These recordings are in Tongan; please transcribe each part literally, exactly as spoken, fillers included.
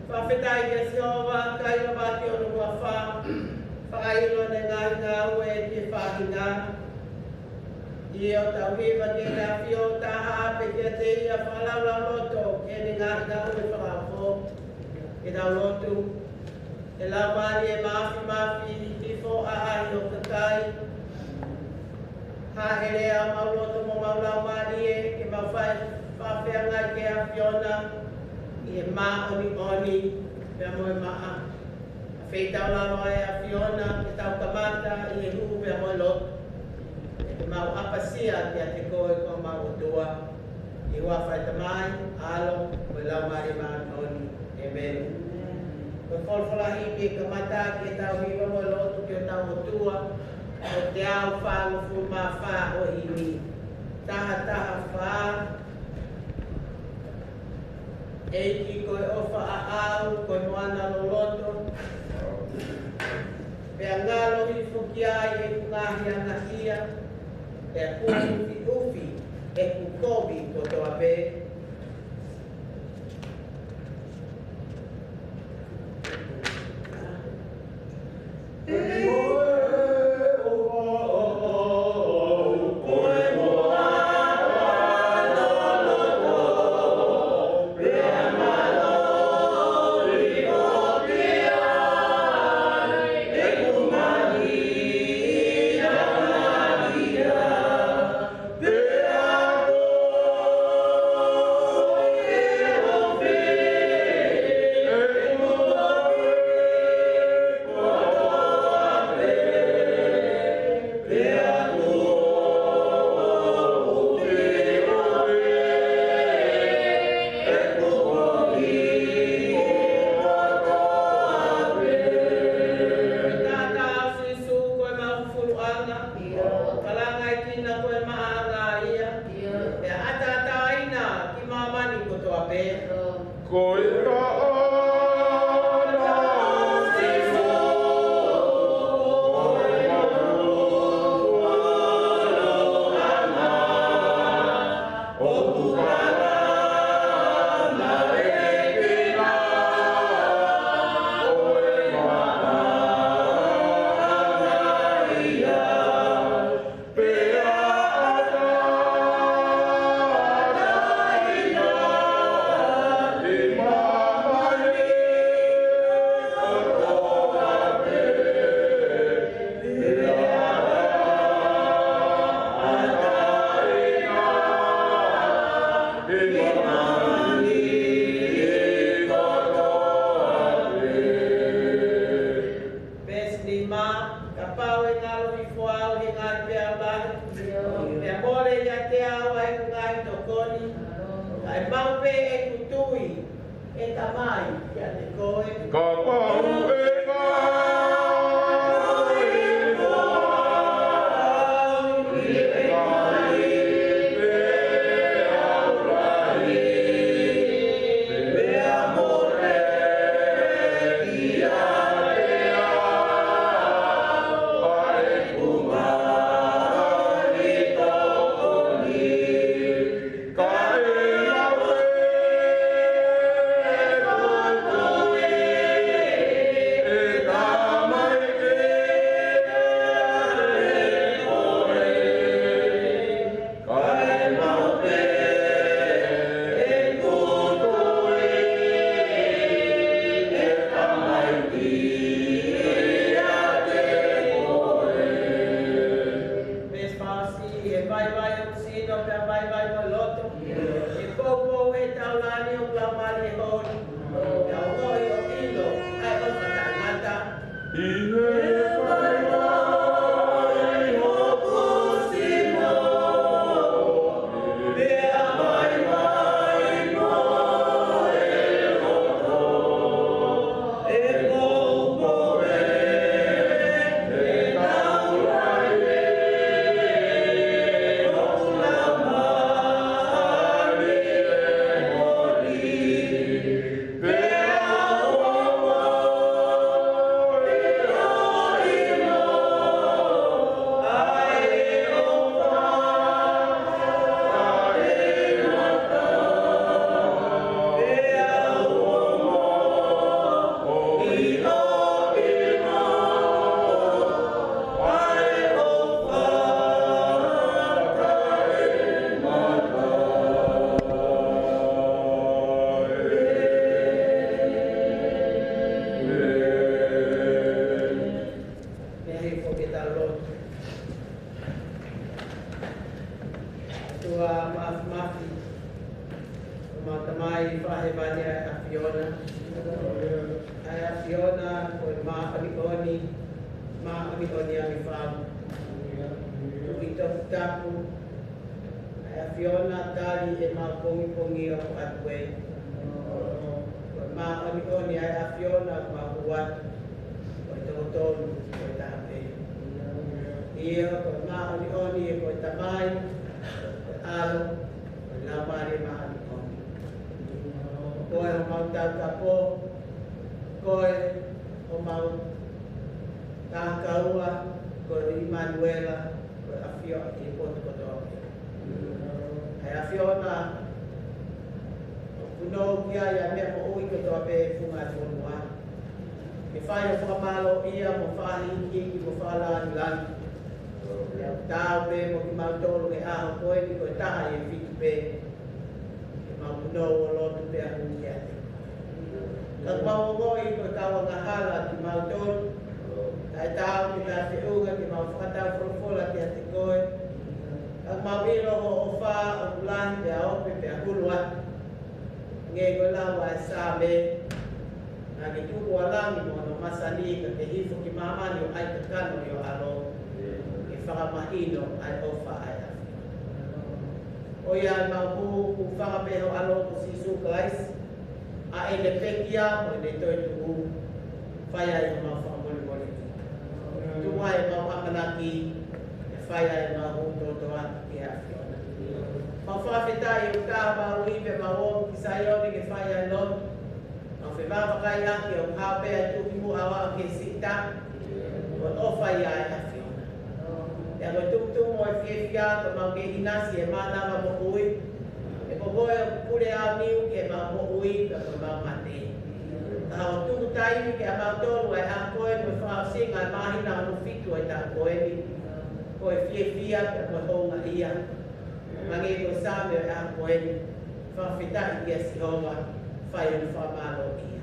Fakafetaʻi kia Sihova, kae ʻoua ke ono ua fa, fakailo ʻene ngaahi ngāue ki he faʻahinga. ʻIo, tau hiva ki he ʻAfio, taha pē kiate ia, fakalaulauloto ki heʻene ngaahi ngāue fakaofo. Ke tau lotu. ʻE Laumālie Māfimafi, hifo ʻa e ʻaho ʻo e kakai. Hāʻele ʻa homau loto mo homau laumālie, ke mau fai fakafeangai ki he ʻAfiona, ʻi he māʻoniʻoni pea mo e maʻa. ʻAfeitaulalo ʻa e ʻAfiona, ke tau kamata ʻi he hū pea mo e lotu. Ke mau ʻapasia kiate koe ko homau ʻOtua. ʻI he huafa ʻo e Tamai, ʻAlo, mo e Laumālie Māʻoniʻoni. ʻĒmeni. Ko e folofola himi ʻe kamata ke tau hiva mo lotu ki hotau ʻOtua, ʻoku teau fāngofulu mā fā ʻo e himi. Taha taha fā. ʻEiki ko e ʻofa ʻaʻau, ko e moana loloto. Pea ngalo hifo ki ai ʻeku ngaahi angaʻia, pea kuo ʻufiʻufi ʻeku kovi kotoa pē. Kapau ʻe ngalo hifo au he ngaahi peau lahi, pea mole ʻiate au ʻa ʻeku ngaahi tokoni, kae maʻu pē ʻeku tui, ʻe Tamai, kiate koe. Kapau ʻe ngalo hifo au he ngaahi peau lahi, pea mole ʻiate au ʻa ʻeku ngaahi tokoni, kae maʻu pē ʻeku tui, ʻe Tamai, kiate koe. Kae maʻu pē ʻeku tui, ʻe Tamai, kiate koe. Veesi fā ʻosi, ʻe vaivai hoku sino pea vaivai mo e loto, ʻe poupou he taulani hoku laumālie holi, pea ongoʻi ʻo ʻilo ʻa e ʻofa taʻengata. ʻI he vaivai hoku sino, pea vaivai mo e loto, ʻe poupou he taulani hoku laumālie holi. Mei he foʻi ke tau lotu. ʻOtua Māfimafi, ko homau Tamai fakahēvani ʻa e ʻAfiona. ʻA e ʻAfiona ko e māʻoniʻoni, māʻoniʻoni ange fau. Tuʻi toputapu, ʻa e ʻAfiona tali ʻemau pongipongi ʻoku ʻoatu. Ko e māʻoniʻoni ʻa e ʻAfiona ʻoku mau hū atu, ko e toko tolu, ko e taha pē. ʻIo, ko e māʻoniʻoni, ko e Tamai, ko e ʻAlo, ko e Laumālie Māʻoniʻoni. Ko koe homau taukapo, ko koe homau takaua, ko e ʻImanuela, ko e ʻAfio ʻi he potu kotoa pē. ʻA e ʻAfiona, ʻoku punou ki ai ʻa e meʻa moʻui kotoa pē he funga ʻo e fonua. Ke fai ʻo fakamālōʻia mo fakahīkihiki mo fakalāngilangi. Pea ʻoku taau pē mo kimautolu he ʻaho ko eni ko e taha ʻi he fitu pē. Ke mau punou ʻo lotu pea hū kiate koe. Ka ʻoku mau ongoʻi ko e kau angahala kimautolu. Kae taau ke tau feʻunga ke mau fakatau folofola kiate koe. Ka ʻoku mau ʻilo hoʻo ʻofa ʻoku lahi pea ope pea hulu atu. Hangē ko e lau ʻa e Saame, naʻa ke tuku ʻa langi mo hono masani, ka ke hifo ki māmani ʻo ʻai kakano ʻi ho ʻAlo, ke fakamahino ʻa e ʻofa ʻa e ʻAfiona. ʻOiauē, mau hū, hūfanga pē ho ʻAlo ko Sīsū Kalaisi, ʻa ʻene pekia mo ʻene toetuʻu, fai ai homau fakamolemole. Tuku ai ʻemau ʻamanaki, ke fai ai ʻemau hū toutou atu ki he ʻAfiona. Mau fakafetaʻi ʻoku taha mau ui pea mau ō ki Saione ke fai ai e lotu. Mau fevavakai ʻaki ʻoku hao pē ʻa e tuʻukimuʻa ʻo aʻu ki he siʻi taʻu. Ko e ʻofa ia ʻa e ʻAfiona. Pea ko e tumutumu ʻo e fiefia, ko ʻemau kei ʻinasi he mānava moʻui. He ko koe ʻoku pule aoniu ki heʻemau moʻui, pea ko ʻemau mate. Ka ʻoku tuku taimi kiate kimautolu ʻa e ʻaho ko eni mo e fakaʻosinga ʻo e māhina hono fitu ʻo e taʻu ko eni. Ko e fiefia pea mo e houngaʻia. Hangē ko e Saame ʻo e ʻaho ko eni. Fakafetaʻi kia Sihova, fai hono fakamālōʻia.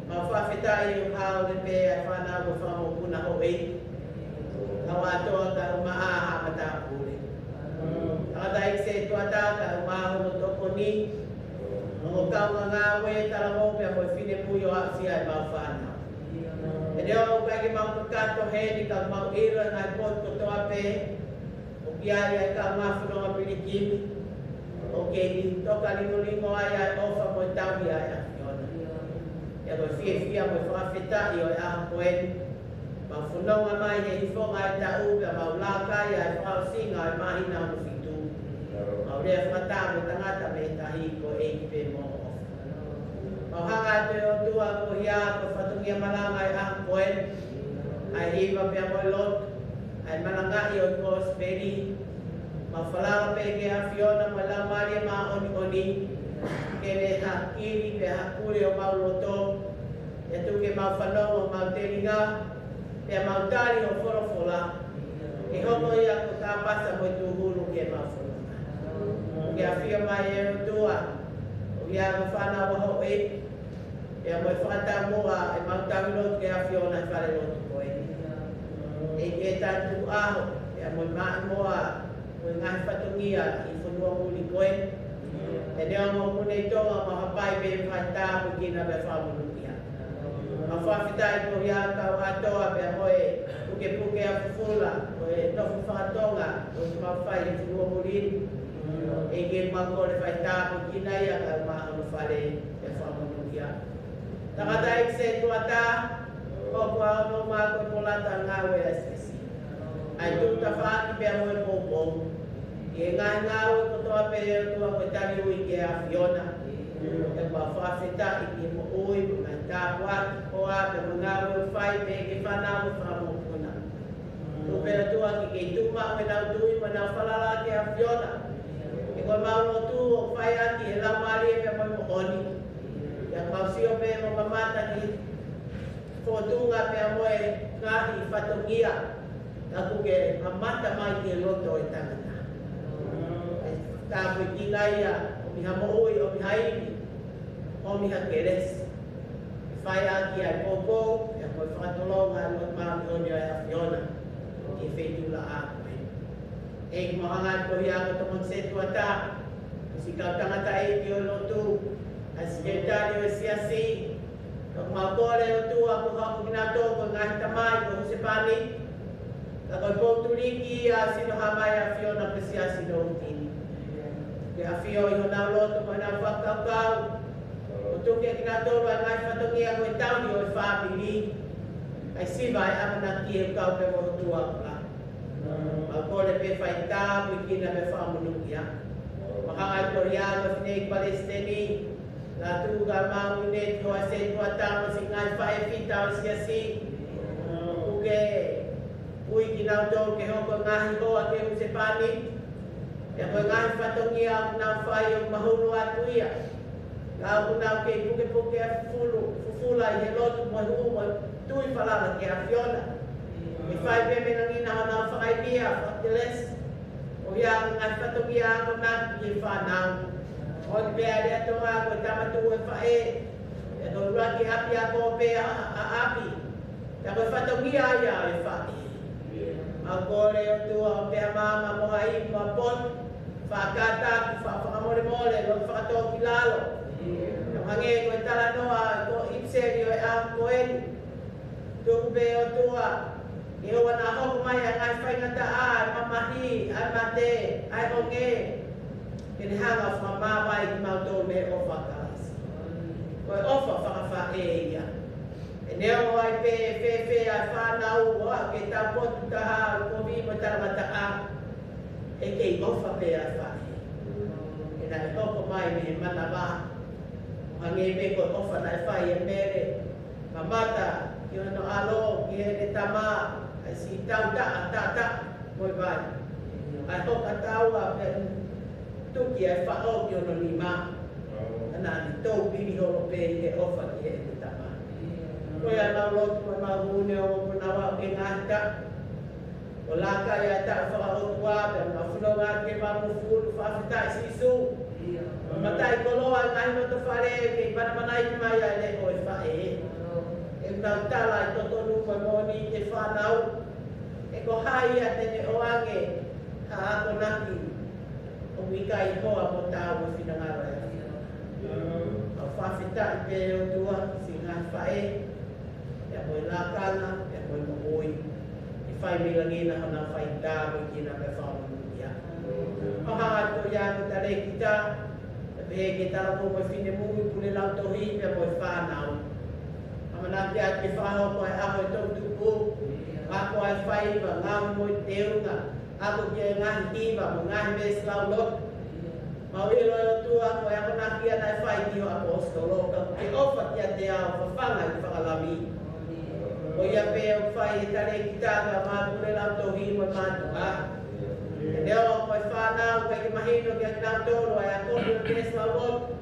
Mau fakafetaʻi ʻoku hao lelei pē ʻa e fānau mo e fanga mokopuna houʻeiki. Kau ʻatoa kae ʻumaʻā haʻa matāpule. Tangataʻeiki sētuata kae ʻumaʻā hono tokoni. Mo e kau ngāue talavou pea mo e finemui ʻo aʻusia ʻemau fānau. Neongo ʻoku ʻikai ke mau kakato heni ka mau ʻilo e ngaahi potu kotoa pē ʻoku ʻi ai ʻa e kau ngaahi fononga pilikimi, ʻoku kei tokalingolingo ai ʻa e ʻofa mo e tauhi ʻa e ʻAfiona. ʻIo ko e fiefia mo e fakafetaʻi ʻo e ʻaho ko eni, mau fononga mai he hifo mai taʻu pea mau laka ʻi he fakaʻosinga ʻo e māhina hono fitu. Mau lea fakataha mo e tangata mei tahi ko e ʻEiki pē mo ʻofa. Mau hanga atu ʻe ʻOtua ko ia ko e fatongia malanga e ʻaho ko eni, ʻa e hiva pea mo e lotu, ʻa e malangaʻi ʻo e kosipeli. Mau falala pē ki he ʻAfiona mo e Laumālie Māʻoniʻoni ke ne hakili pea hakule ʻo mau loto, ʻe tuku ke mau fanongo ʻo mau telinga, pea mau tali hoʻo folofola ke hoko ia ko e kāpasa mo e tūhulu ke mau fononga. Ke ʻafio mai ʻe ʻOtua, ʻo ia ko e fānau ʻa hoʻo ʻEiki, pea mo e fakataumuʻa ʻemau tauhi lotu ki he ʻAfiona he fale lotu ko eni. ʻEiki, ʻi he taimi tukuʻaho, pea mo e maʻimoa, mo e ngaahi fatongia ʻi he fonua muli ko eni. ʻE neongo ʻoku ne ʻi Tonga, mau hapai pē fai tāpuekina pea fakamonūʻia. Mau fakafetaʻi ko ia kau ʻAtoa pea mo e pukepuke ʻa Fufula, mo e nofo faka-Tonga, ʻoku mau fai he fonua muli ni. ʻEiki, mau kole fai tāpuekina ia kae ʻumaʻā hono fale pea fakamonūʻia. Tangataʻeiki setuata, ko e ʻOtua ʻoku mau kole ʻo lata ngāue ʻa e siasi, ʻa e tuʻu tafaʻaki pea mo e poupou. ʻI he ngaahi ngāue kotoa pē ʻe ʻOtua ko e tali ui ki he ʻAfiona. ʻOku mau fakafetaʻi ki he moʻui mo e ngaahi tāpuaki ko ia pea mo e ngāue ʻoku fai pē ki he fānau ʻo e fanga mokopuna. Tuku pē ʻOtua ke kei tuʻu maʻu ʻenau tui mo ʻenau falala ki he ʻAfiona. He ko ʻemau lotu ʻoku fai ʻaki ʻe he Laumālie pea mo e moʻoni. ʻOku mau sio pē mo mamata ki he fōtunga pea mo e ngaahi fatongia, ka ʻoku ke mamata mai ki he loto ʻo e tangata. ʻE tāpuekina ia, ʻomi ha moʻui, ʻomi ha ivi, ʻomi ha kelesi. Fai ʻaki ʻa e poupou, pea mo e fakatolonga ʻa e lotu māʻoniʻoni ʻo e ʻAfiona ki he feituʻulaʻā ko eni. ʻEiki, mau hanga atu ko ia ko e tokoni setuata, ko siʻi kau tangataʻeiki ʻo e lotu, ʻa e sekelitali ʻo e siasi, ʻoku mau kole ʻOtua ke hoko kinautolu ko e ngaahi tamai ko e husepāniti, ka ko e poutuliki ia ʻo e sino hā mai ʻa e ʻAfiona ki he siasi nouti ni. Ke ʻafio ʻi honau loto mo ʻenau fakakaukau, ʻo tuku kiate kinautolu ʻa e ngaahi fatongia ko e tauhi ʻo e fāmili, ʻa e siva ʻa e ʻamanaki ʻoku kau pē mo e ʻOtua ʻoku lahi. Mau kole pē fai tāpuekina pea fakamonūʻia. Mau hanga atu ko ia ko e fineʻeiki palesiteni, Lātū Kamau Uineti, hoa setuata mo siʻi ngaahi faʻē fita ʻo e siasi. ʻOku ke ui kinautolu ke hoko ko e ngaahi hoa ki he husepāniti. Pea ko e ngaahi fatongia ʻoku nau fai ʻoku mahulu atu ia. Ka ʻoku nau kei pukepuke ʻa Fufulu, Fufula ʻi he lotu mo e hū mo e tui falala ki he ʻAfiona. ʻE fai pē meʻa naʻa nau fakaivia, fakakelesi. ʻO ia ko e ngaahi fatongia akonaki ki he fānau. ʻOku pehē ʻa e lea Tonga ko e tama tuʻu ʻe faʻē. ʻE tau ʻuluaki ʻapiako pē ʻa, ʻa ʻapi. Pea ko e fatongia ia ʻo e faʻē. Mau kole ʻOtua ʻo pea maama mo hai mo potu. Fakakātaki, fakafakamolemole, loto fakatōkilalo. Pea hangē ko e talanoa ko e ʻipiseli ʻo e ʻaho ko eni. Tuku pē ʻOtua, ke ʻoua naʻa hoko mai ʻa e ngaahi faingataʻa, ʻa e mamahi, ʻa e mate, ʻa e honge. Ke ne hanga ʻo fakamāvae kimautolu mei he ʻofa ʻa Kalaisi. Ko e ʻofa fakafaʻē ia. ʻE neongo ai pē fēfē ʻa e fānau ʻo aʻu ki he taupotu taha ʻo e kovi mo e talangataʻa, ʻe kei ʻofa pē ʻa e faʻē. Ke naʻe hoko mai mei he manava. Hangē pē ko e ʻofa naʻe fai ʻe Mele. Mamata ki hono ʻalo, ki heʻene tama, ʻa e siʻi tau taʻataʻa mo e vai. ʻA e hoka taua pea tuki ʻa e faʻo ki hono nima. Naʻa ne toupili holo pē ʻi he ʻofa ki heʻene tama. Ko ia ʻemau lotu, ko ʻemau hū neongo ʻoku nau aʻu ki he ngaahi taʻu. ʻO laka ia ʻa e taʻu fakaʻotua, pea mau fononga ke mau mufulu fakafetaʻi Sīsū. Mataʻikoloa ʻa e ngaahi loto fale, kei manamanaiki mai ʻa e leʻo ʻo e faʻē. ʻE nau tala ʻa e totonu mo e moʻoni ki he fānau. He ko hai ia te ne ʻoange ha akonaki ʻoku ʻikai hoa mo taau mo e finangalo ʻo e ʻAfiona. Mau fakafetaʻi pē ʻOtua ki siʻi ngaahi faʻē. ʻE mo e lakanga, pea mo e moʻui. ʻE fai mei langi na honau fai tāpuekina pea fakamonūʻia. ʻO hanga atu ia ko e talēkita, ʻe pehē ki he talavou mo e finemui, pule lautohi, pea mo e fānau. ʻAmanaki atu ke fakahoko ʻa e ʻaho ʻo e toʻutupu, ako ʻa e faiva, ngāue mo e teunga, ako ki he ngaahi hiva mo e ngaahi veesi lauloto. Mau ʻilo ʻe ʻOtua ko e akonaki ia naʻe fai ki ho ʻaposetolo, ka ke ʻofa kiate au, fafanga ʻeku fakalami. Ko ia pē ʻoku fai ʻe he talēkita, kae ʻumaʻā e pule lautohi mo e mātuʻa. Pea neongo ko e fānau, ʻikai ke mahino kiate kinautolu ʻa e akoʻi ʻo e veesi lauloto.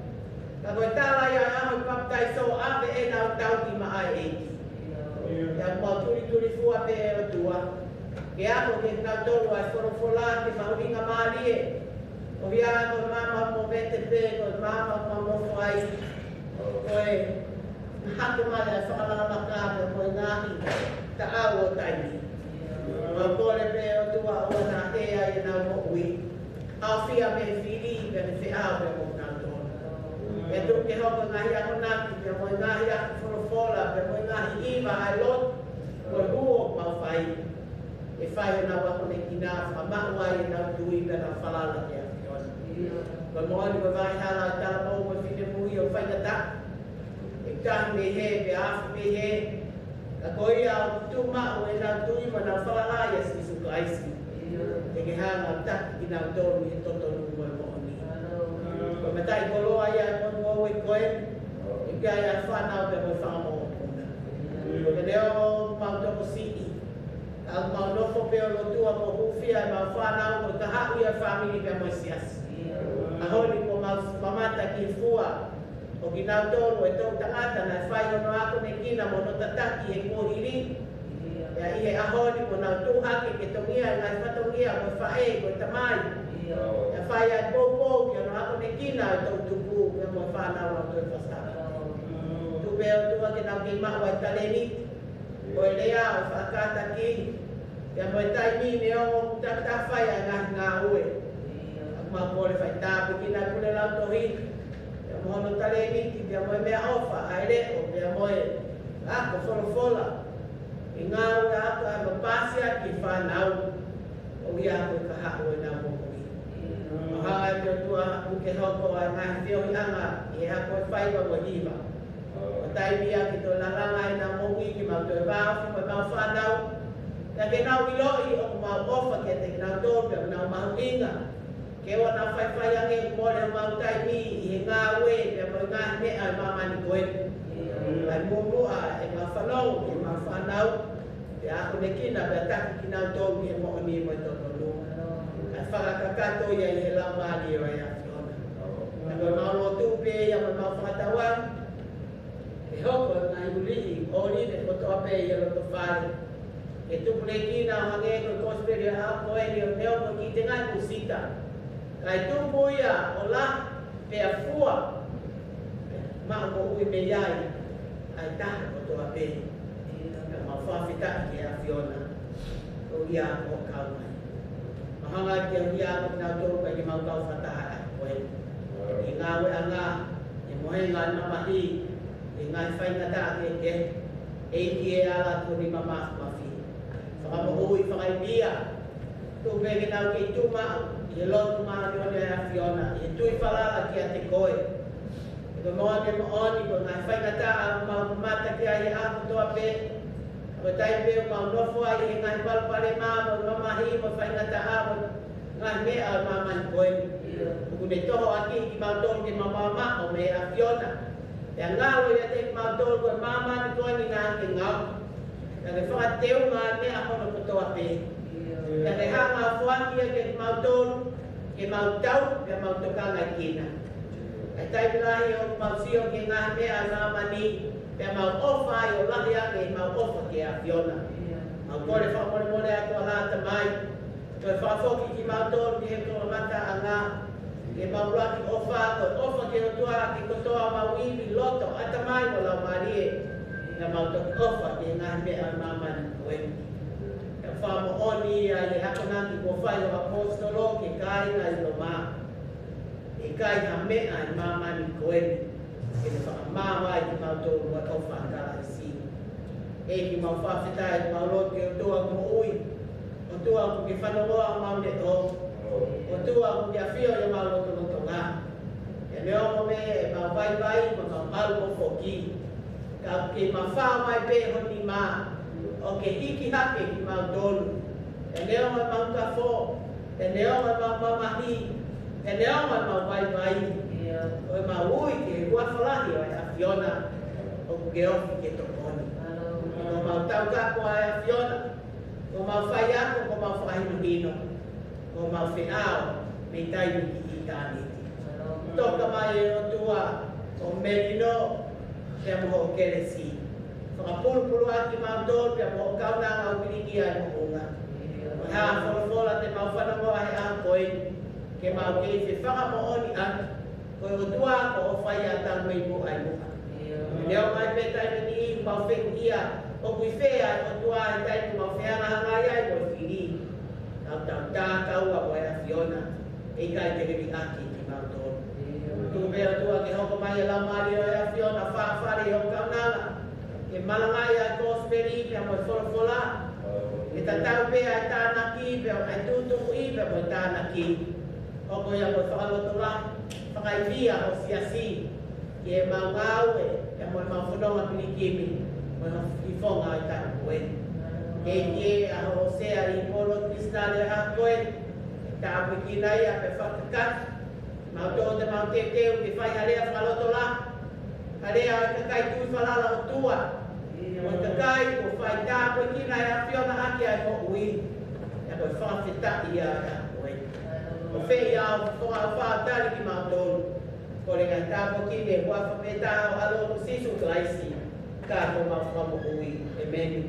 Ka ko e tala ia ʻa e ʻaho ʻo e papitaiso, ʻave ʻenau tauhi maʻa e ʻEiki. Pea mau tulitulifua pē ʻe ʻOtua ke ako kiate kinautolu ʻa e folofola ke mahuʻingamālie. Ko ia ko e maama mo e mete pē, ko e maama mo e mofo ai. Ko e hake mai ʻa e fakalakalaka pea mo e ngaahi taʻau ʻo taimi. Mau kole pē ʻe ʻOtua ʻoua naʻa hē ai ʻenau moʻui. ʻAofia mei he fili pea mo e feʻao pea mo kinautolu. Pea tuku ke hoko e ngaahi akonaki pea mo e ngaahi ako folofola pea mo e ngaahi hiva ʻa e lotu, ko e huo mau fai, ʻe fai honau akonekina, fakamaʻu ai ʻenau tui pea nau falala ki he ʻAfiona. Ko e moʻoni ko e vahehala ʻo e talavou mo e finemui ʻoku faingataʻa. ʻE tahi mei hē, pea afe mei hē. Ka ko ia ʻoku tuʻu maʻu ʻenau tui mo ʻenau falala ʻia Sīsū Kalaisi, te ke hanga ʻo taki kinautolu ʻi he totonu mo e moʻoni. Ko e mataʻikoloa ia ʻo e moʻui ko eni, ʻi he ʻai ʻa e fānau pea mo e fanga mokopuna. Pea neongo ʻoku mau tokosiʻi, ka ʻoku mau nofo pē ʻo lotua mo hūfia ʻemau fānau mo e kahaʻu ia ʻo e fāmili pea mo e siasi. ʻAho ni kuo mau mamata ki he fua ʻo kinautolu ʻa e toʻu tangata naʻe fai hono akonekina mo hono tataki he kuohili. Pea ʻi he ʻaho ni kuo nau tuʻu hake ke tongia e ngaahi fatongia mo e faʻē mo e tamai. Pea fai ʻa e poupou ki hono akonekina ʻa e toʻutupu pea mo e fānau ʻa e toe fasta. Tuku pē ʻe ʻOtua ke nau kei maʻu ʻa e talēniti, ko e lea, ʻo e faʻa kātaki, pea mo e taimi neongo ʻoku takitaha fai ʻa e ngaahi ngāue. Ka mau kole fai tāpuekina ʻa e pule lautohi, pea mo hono talēniti, pea mo e meʻaʻofa, ʻa e leʻo, pea mo e ako folofola, ʻi he ngāue ako ʻa e mapasi ʻa e kiʻi fānau, ʻo ia ko e kahaʻu ʻo ʻenau moʻui. Mau hanga atu ʻe ʻOtua ʻoku ke hoko ʻa e ngaahi feohiʻanga ʻi he ako ʻo e faiva mo e hiva. Ko e taimi ia ke toe lalanga ʻenau moʻui ke mau toe vāofi mo ʻemau fānau. Pea ke nau ʻiloʻi ʻoku mau ʻofa kiate kinautolu pea ʻoku nau mahuʻinga. Ke ʻoua naʻa faifai ange ʻoku mole homau taimi ʻi he ngāue pea mo e ngaahi meʻa ʻo e māmani ko eni. ʻAi muʻomuʻa ʻemau fanongo ki heʻemau fānau, pea akonekina pea taki kinautolu ki he moʻoni mo e totonu. Kae fakakakato ia ʻi he Laumālie ʻo e ʻAfiona. Pea ko ʻemau lotu pē ia mo ʻemau fakatauange ke hoko e ngaahi uliʻi ʻōlive kotoa pē ʻi he loto fale, ke tupulekina ʻo hangē ko e kosipeli ʻo e ʻaho ko eni ʻo neongo e kiʻi tengaʻi musita, kae tupu ia ʻo lahi pea fua, maʻu moʻui mei ai ʻa e taha kotoa pē. Pea mau fakafetaʻi ki he ʻAfiona, ko ia kuo kau mai. Mau hanga atu ʻo ʻiloʻi ʻa kinautolu ʻoku ʻikai ke mau kau fakataha ʻi he ʻaho ko eni, ʻi he ngāueʻanga, ʻi he mohenga ʻo e mamahi, ʻi he ngaahi faingataʻa kehekehe. ʻEiki ē, ala atu ho nima māfimafi, fakamoʻui, fakaivia. Tuku pē ke nau kei tuʻu maʻu ʻi he lotu māʻoniʻoni ʻa e ʻAfiona, ʻi he tui falala kiate koe. He ko e moʻoni, moʻoni, ko e ngaahi faingataʻa ʻoku mau mamata ki ai he ʻaho kotoa pē. Ko e taimi pē ʻoku mau nofo ai he ngaahi palopalema mo e mamahi mo e faingataʻa mo e ngaahi meʻa ʻo e māmani ko eni, ʻoku ne tohoakiʻi kimautolu ke mau mamaʻo mei he ʻAfiona. Pea ngalo ʻiate kimautolu ko e māmani ko eni naʻa ke ngaohi. Pea ke fakateunga ʻa e meʻa hono kotoa pē. Pea ke hanga ʻo foaki ia kiate kimautolu ke mau tau, pea mau tokangaʻi kina. ʻA e taimi lahi ʻoku mau sio ki he ngaahi meʻa ʻa māmani, pea mau ʻofa ai ʻo lahi ange ʻemau ʻofa ki he ʻAfiona. Mau kole fakamolemole atu ʻa e Tamai, ke fakafoki kimautolu ki he kamataʻanga, ke mau ʻuluaki ʻofa, ko e ʻofa ki he ʻOtua ʻaki kotoa ʻemau ivi, loto, ʻatamai mo e laumālie, pea mau toki ʻofa ki he ngaahi meʻa ʻo e māmani ko eni. Pea fakamoʻoni ia ʻi he akonaki kuo fai ʻe he ʻaposetolo ki he kāinga ʻi Loma. ʻIkai ha meʻa ʻi māmani ko eni ke ne fakamāvae kimautolu ʻi he ʻofa ʻa Kalaisi. ʻEiki, mau fakafetaʻi, mau lotu ki he ʻOtua moʻui. ʻOtua ʻoku ke fanongoa homau leʻo. ʻOtua ʻoku ke ʻafio ʻi homau lotolotonga. Pea neongo ʻemau vaivai, mo ʻemau ʻalu mo foki, ka ʻoku ke mafao mai pē ho nima ʻo ke hiki hake kimautolu. Pea neongo ʻemau kafo, pea neongo ʻemau mamahi, pea neongo ʻemau vaivai, ʻio, ko ʻemau ui ki he huafa lahi ʻo e ʻAfiona, ʻoku ke ofi ke tokoni. Ko ʻemau taukapo ʻa e ʻAfiona, ko ʻemau faiako, ko ʻemau fakahinohino, ko ʻemau feʻao mei taimi ki ʻitāniti. Toka mai ʻe ʻOtua, ʻo melino, pea mo hoʻo kelesi. Fakapulupuluaki kimautolu pea mo hoʻo kaunanga ʻo pilikia ʻi moʻunga. Ko e hā ha folofola te mau fanongoa he ʻaho ko eni, ke mau kei fefakamoʻoni atu ko e ʻOtua ko hoʻo faiako mei muʻa ʻi muʻa. Neongo mai pē taimi ni ʻoku mau fehuʻia ʻoku ʻi fē ʻa e ʻOtua he taimi ʻoku mau fehangahangai ai mo e fili. Tau tau tā kaua mo e ʻAfiona, ʻe ʻikai te ke liʻaki kimautolu. Tuku pē ʻOtua ke hoko mai e Laumālie ʻo e ʻAfiona ʻo fāfale ʻi hoʻo kaunanga, ke malangaʻi ʻa e kosipeli pea mo e folofola, ke tatau pē ʻa e tānaki pea ʻa e tuʻutuʻuni pea mo e tānaki. Hoko ia ko e fakalotolahi, fakaivia ho siasi, ki heʻemau ngāue, pea mo ʻemau fononga pilikimi, mo e fofonga ʻo e taʻu ko eni. Ke ʻi ai ʻa hoʻo sea ʻi he kolo misinale ʻa ko ē, tāpuekina ia pea fakakakato kimautolu te mau teuteu ke fai ha lea fakalotolahi, ha lea ʻo e kakai tui falala ʻOtua, mo e kakai kuo fai tāpuekina ʻe he ʻAfiona ʻaki ʻa e moʻui. Pea ko e fakafetaʻi ia ʻa ko ē. ʻOfa ia ʻo fakaʻofa tali kimautolu. Kole ngaahi tāpuaki ni ʻi he huafa pē taha ʻo ho ʻAlo ko Sīsū Kalaisi, ko homau Fakamoʻui. ʻĒmeni.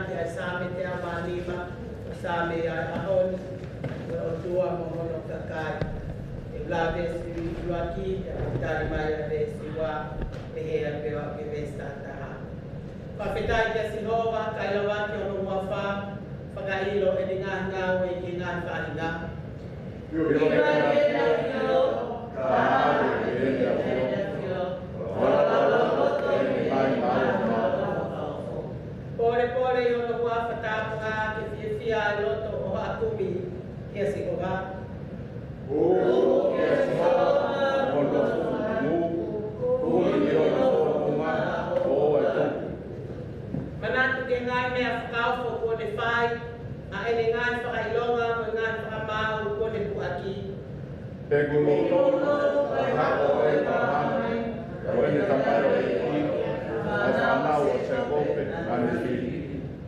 Ki he Saame teau mā nima, ʻa e Saame ʻo e ʻaho ni, ko e ʻOtua mo hono kakai. ʻE lau veesi ʻuluaki, pea tali mai ʻa e veesi ua, pehē ʻa e pea ki he veesi taha taha. Fakafetaʻi kia Sihova, kae lava ki hono huafa, fakaʻilo ʻene ngaahi ngāue ki he ngaahi faʻahinga. Pōlepole ʻi hono huafa tāpuhā, ke fiefia ʻa e loto ʻo haʻa kumi kia Sihova. Manatu ki he ngaahi meʻa fakaofo kuo ne fai, ʻa ʻene ngaahi fakaʻilonga mo e ngaahi fakamaau kuo ne puʻaki. Pea kuo ne toʻo ʻa e hako ʻo ʻĒpalahame, ʻa ʻene tamaioʻeiki, ʻa e fānau ʻo Sēkope, ʻa ʻene fili.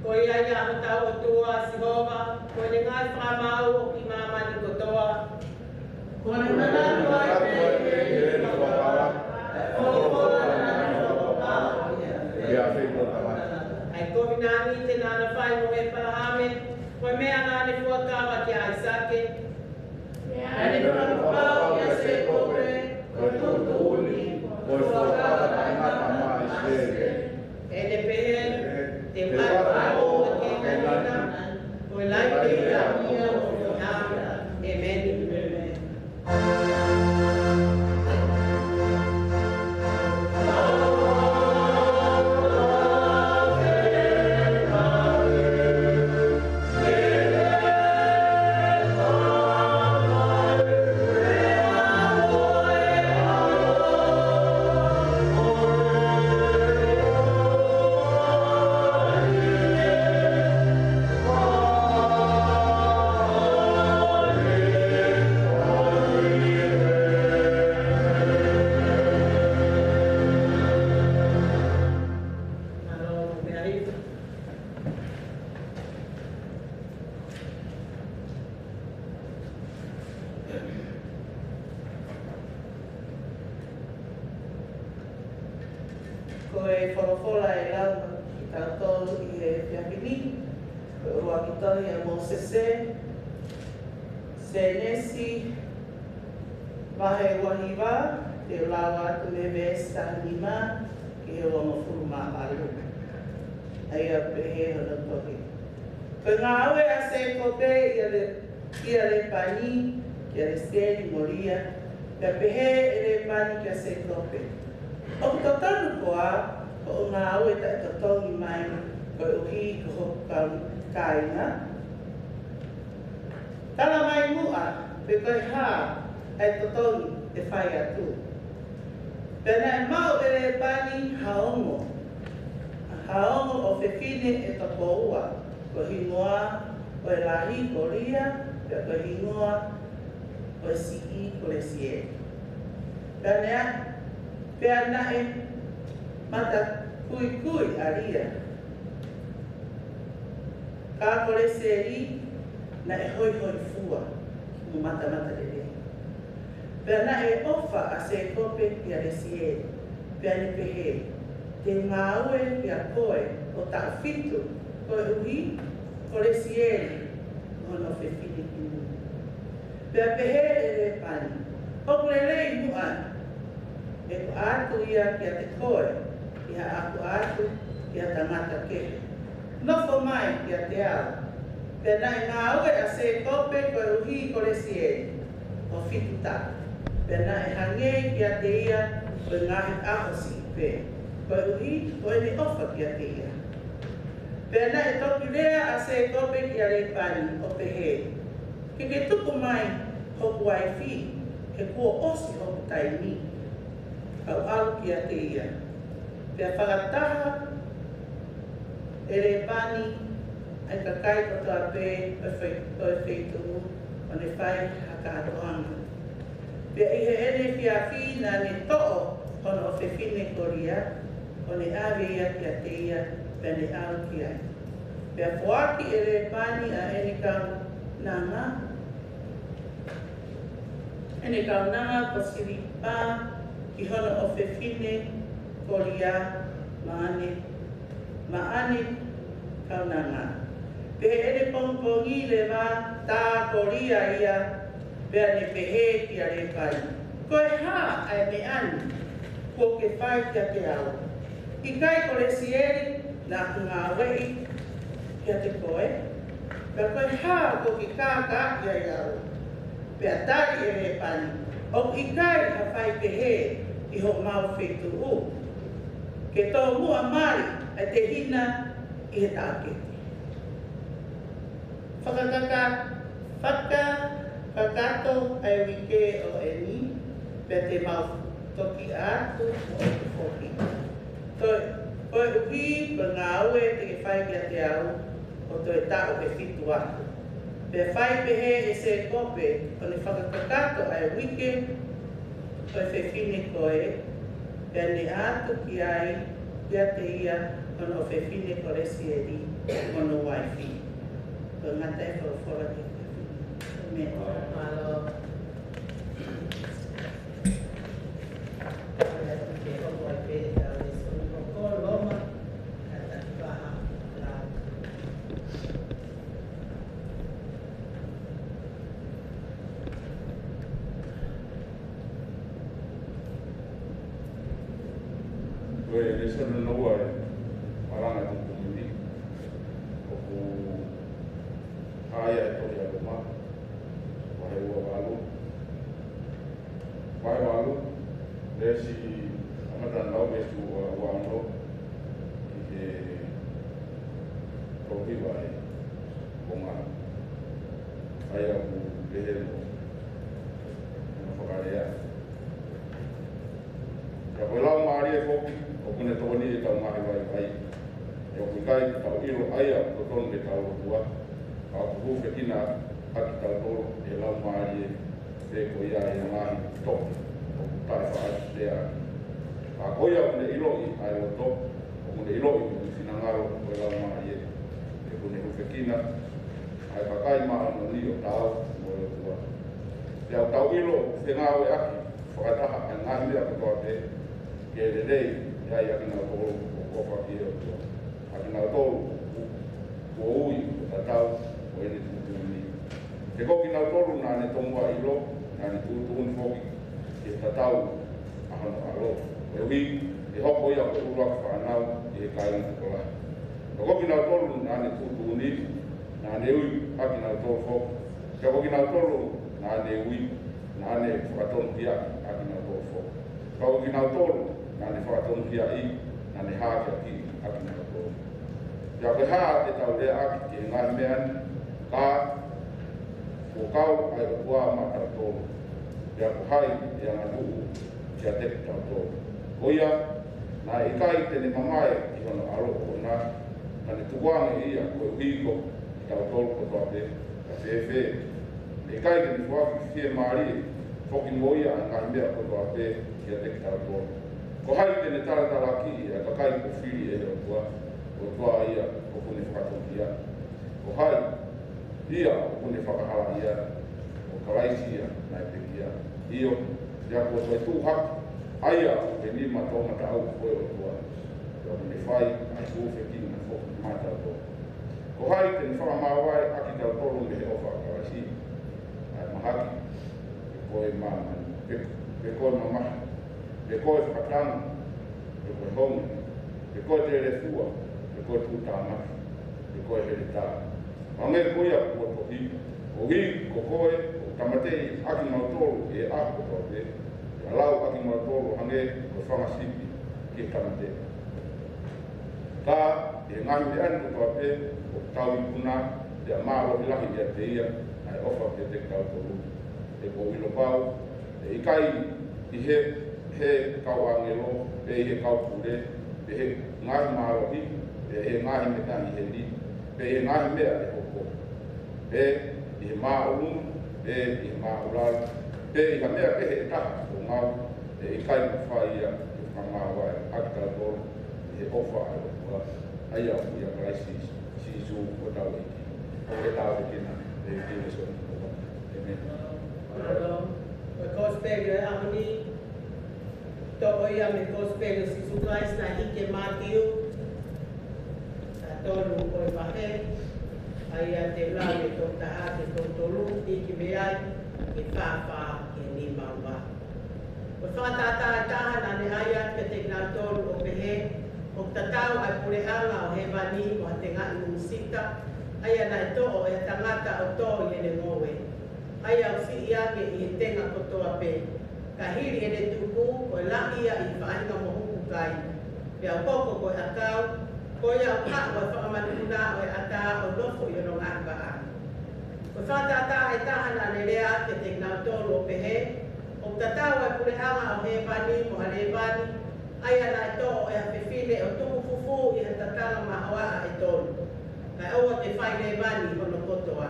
Ko ia ia hotau ʻOtua, Sihova, ko ʻene ngaahi fakamaau ʻoku ʻi māmani kotoa. Ko ʻene manatu ʻa e pē ki heʻene fuakava, ʻa e folofola naʻa ne folofola, ʻi he ʻafio ʻo e tangata. ʻA e kovinānite naʻa na fai mo ʻĒpalahame, ko e meʻa naʻa ne fuakava kia ʻAisake. Pea ne fakapapau kia Sēkope, ko e tuʻutuʻuni, ko e fuakava taʻengata maʻa ʻIsileli. ʻE ne pehē, te u ʻatu ʻa e moʻunga ki Kēnani, ko e lahi pē ia ʻo e ʻaho. ʻĒmeni. Ko e folofola ʻe lau kiate kitautolu ʻi he efiafi ni, ko e ʻuluaki tohi ʻa Mōsese, Sēnesi, vahe ua hiva, te u lau atu mei he veesi taha nima ki he uangofulu mā valu. ʻA ia pehē hono tohi. Ko e ngāue ʻa Sēkope ʻia Le-, ʻia Lēpani, kia Lesieli mo Lia, pea pehē ʻe Lēpani kia Sēkope, ʻoku totonu koā hoʻo ngāue taʻetotongi mai, koeʻuhi ko hoku kau-, kāinga? Tala mai muʻa, pe ko e hā ʻa e totongi te u fai atu. Pea naʻe maʻu ʻe Lēpani ha ongo, ha ongo ʻofefine ʻe toko ua, ko e hingoa ʻo e lahi ko Lia, pea ko e hingoa ʻo e siʻi ko Lesieli. Pea naʻe, pea naʻe matakuikui ʻa Lia. Ka ko Lesieli naʻe hoihoifua mo matamatalelei. Pea naʻe ʻofa ʻa Sēkope kia Lesieli, pea ne pehē, te u ngāue kia koe ʻo taʻu fitu, koeʻuhi ko Lesieli ko hono ʻofefine kimui. Pea pehē ʻe Lēpani, ʻoku lelei muʻa, ʻe ʻoatu ia kiate koe, ʻi haʻaku ʻatu ki ha tangata kehe. Nofo mai kiate au. Pea naʻe ngāue ʻa Sēkope koeʻuhi ko Lesieli ʻo fitu taʻu. Pea naʻe hangē kiate ia ko e ngaahi ʻaho siʻi pē, koeʻuhi ko ʻene ʻofa kiate ia. Pea naʻe toki lea ʻa Sēkope kia Lēpani ʻo pehē, ke ke tuku mai hoku uaifi, he kuo ʻosi hoku taimi, kau ʻalu kiate ia. Pea fakataha ʻe Lēpani ʻa e kakai kotoa pē ʻo e fei-, ʻo e feituʻu, ʻo ne fai ha kātoanga. Pea ʻi heʻene efiafi naʻa ne toʻo hono ʻofefine ko Lia, ʻo ne ʻave ia kiate ia, pea ne ʻalu ki ai. Pea foaki ʻe Lēpani ʻa ʻene kaunanga, ʻene kaunanga ko silipa ki hono ʻofefine ko Lia, maʻane, maʻane Kaunanga. Pea ʻi heʻene pongipongi leva tā kolia ia, pea ne pehē kia Lēpani, Ko e hā ʻa e meʻa ni kuo ke fai kiate au? ʻIkai ko Lesieli naʻa ku ngāueʻi kiate koe? Pea ko e hā kuo ke kākaaʻi ai au? Pea tali ʻe Lēpani, ʻOku ʻikai ha fai pehē ʻi homau feituʻu. Ke tōmuʻa mali ʻa e tehina ʻi he taʻokete. Fakakaka-, fakakakato ʻa e uike ʻo eni, pea te mau toki ʻatu mo ʻoku foki. Toe, koeʻuhi ko e ngāue te ke fai kiate au, ʻo toe taʻu ʻe fitu atu. Pea fai pehē ʻe Sēkope, ʻo ne fakakakato ʻa e uike ʻo e fefine ko ē, pea ne ʻatu ki ai, kiate ia, hono ʻofefine ko Lesieli, mo hono uaifi. Ko e ngata e folofola ki he fefine. ʻĒmeni. Mālō. Ke hoko ai pē ʻetau lēsoni ko Loma, ka taki paha lau. Ko e lēsoni hono ua ʻo e malanga tuʻutuʻuni ni, ʻoku hā ia he tohi ʻa Loma, vahe ua valu. Vahe valu, veesi kamata ʻo lau veesi ua, ua ono ki he tolu hiva ʻo e konga. ʻA ia ʻoku pehē hono fakalea: Pea ko e Laumālie foki ʻoku ne tokoniʻi ʻetau ngaahi vaivai. He ʻoku ʻikai ke tau ʻilo ʻa ia ʻoku totonu ke tau lotua, ka ʻoku hūfekina ʻaki kitautolu ʻe he Laumālie pē ko ia ʻa e ngaahi tohi ʻoku taʻefaʻahinga. Ka ko ia ʻoku ne ʻiloʻi ʻa e loto, ʻoku ne ʻiloʻi ʻa e finangalo ʻo e Laumālie, he ʻoku ne hūfekina ʻa e kakai māʻoniʻoni ʻo taau mo e ʻOtua. Pea ʻoku tau ʻilo ʻoku fengāueʻaki fakataha ʻa e ngaahi meʻa kotoa pē ke lelei ai ʻa kinautolu ʻoku ʻofa ki he ʻOtua, ʻa kinautolu kuo ui ʻo tatau mo ʻene tuʻutuʻuni. He ko kinautolu naʻa ne tomuʻa ʻilo, naʻa ne tuʻutuʻuni foki ki he tatau ʻa hono ʻAlo, koeʻuhi ke hoko ia ko e ʻuluaki fānau ʻi he kāinga tokolahi. Pea ko kinautolu naʻa ne tuʻutuʻuni, naʻa ne ui ʻa kinautolu foki. Pea ko kinautolu naʻa ne ui, naʻa ne fakatonuhiaʻi ʻa kinautolu foki. Pea ko kinautolu naʻa ne fakatonuhiaʻi, naʻa ne hākeakiʻi ʻa kinautolu. Pea ko e hā te tau lea ʻaki ki he ngaahi meʻa ni? Ka kuo kau ʻa e ʻOtua maʻatautolu, pea ko hai ʻe angatuʻu kiate kitautolu? Ko ia, naʻe ʻikai te ne mamae ʻi hono ʻAlo ʻoʻona, ka ne tukuange ia koeʻuhi ko kitautolu kotoa pē, ka fēfē naʻe ʻikai te ne foaki fiemālie foki mo ia ʻa e ngaahi meʻa kotoa pē kiate kitautolu? Ko hai te ne talatalaakiʻi ʻa e kakai kuo fili ʻe he ʻOtua? Ko e ʻOtua ia ʻoku ne fakatonuhiaʻi. Ko hai ia ʻoku ne fakahalaʻi ia? Ko Kalaisi ia naʻe pekia, ʻio, pea kuo toe tuʻu hake ʻa ia ʻi he nima toʻomataʻu ʻo e ʻOtua, pea ʻoku ne fai ʻa e hūfekina foki maʻatautolu. Ko hai te ne fakamāvae ʻa kitautolu mei he ʻofa ʻa Kalaisi? ʻA e mahaki, pe ko e māmani, pe, pe ko e mamahi, pe ko e fakatanga, pe ko e honge, pe ko e telefua, pe ko e tuʻutāmaki, pe ko e heletā? Hangē ko ia kuo tohi, Koeʻuhi ko koe ʻoku tāmateʻi ʻa kimautolu ʻi he ʻaho kotoa pē, pea lau ʻa kimautolu ʻo hangē ko e fanga sipi ki he tāmateʻi. Ka ʻi he ngaahi meʻa ni kotoa pē ʻoku tau ikuna, pea mālohi lahi ʻiate ia ʻa e ʻofa kiate kitautolu. He ʻoku ou ʻilo pau ʻe ʻikai ʻi he, he kau ʻāngelo, pe ʻi he kau pule, pe he ngaahi mālohi, pe ʻi he ngaahi meʻa ʻi heni, pe ʻi he ngaahi meʻa ʻe hoko, pe ʻi he māʻolunga, pe ʻi he māʻulalo, pe ʻi ha meʻa kehe ʻe taha ʻoku ngāue, ʻe ʻikai mafai ia ke fakamāvae ʻa kitautolu ʻi he ʻofa ʻa e ʻOtua, ʻa ia ʻoku ʻia Kalaisi Sīsū ko hotau ʻEiki. Ko e tāpuekina ʻe he ʻEiki ʻi he sōni. ʻĒmeni. Mālō. Ko e kosipeli ʻo e ʻaho ni, toʻo ia mei he kosipeli ʻo Sīsū Kalaisi naʻe hiki ʻe Mātiu, ʻa tolu ʻo Vahe, ʻa ia te u lau mei he tolu taha ki he tolu tolu, hiki mei ai ki he fā fā ki he nima ua. Ko e fakatātā ʻe taha naʻa ne ʻai atu kiate kinautolu ʻo pehē, ʻoku tatau ʻa e puleʻanga ʻo hēvani mo ha tengaʻi mūsita, ʻa ia naʻe toʻo ʻe ha tangata ʻo tō ʻi heʻene ngoue. ʻA ia ʻoku siʻi ange ʻi he tenga kotoa pē. Ka hili ʻene tupu, ko e lahi ia ʻi he faʻahinga mohuku kai. Pea ʻoku hoko ko e ʻakau, ko ia ʻoku haʻu ʻa e fanga manupuna ʻo e ʻatā ʻo nofo ʻi hono ngaahi vaʻa. Ko e fakatātā ʻe taha naʻa ne lea atu kiate kinautolu ʻo pehē, ʻoku tatau ʻa e puleʻanga ʻo hēvani mo ha lēvani, ʻa ia naʻe toʻo ʻe ha fefine ʻo tuku fufū ʻi ha tatanga mahoaʻa ʻe tolu. Kae ʻoua te fai lēvani hono kotoa.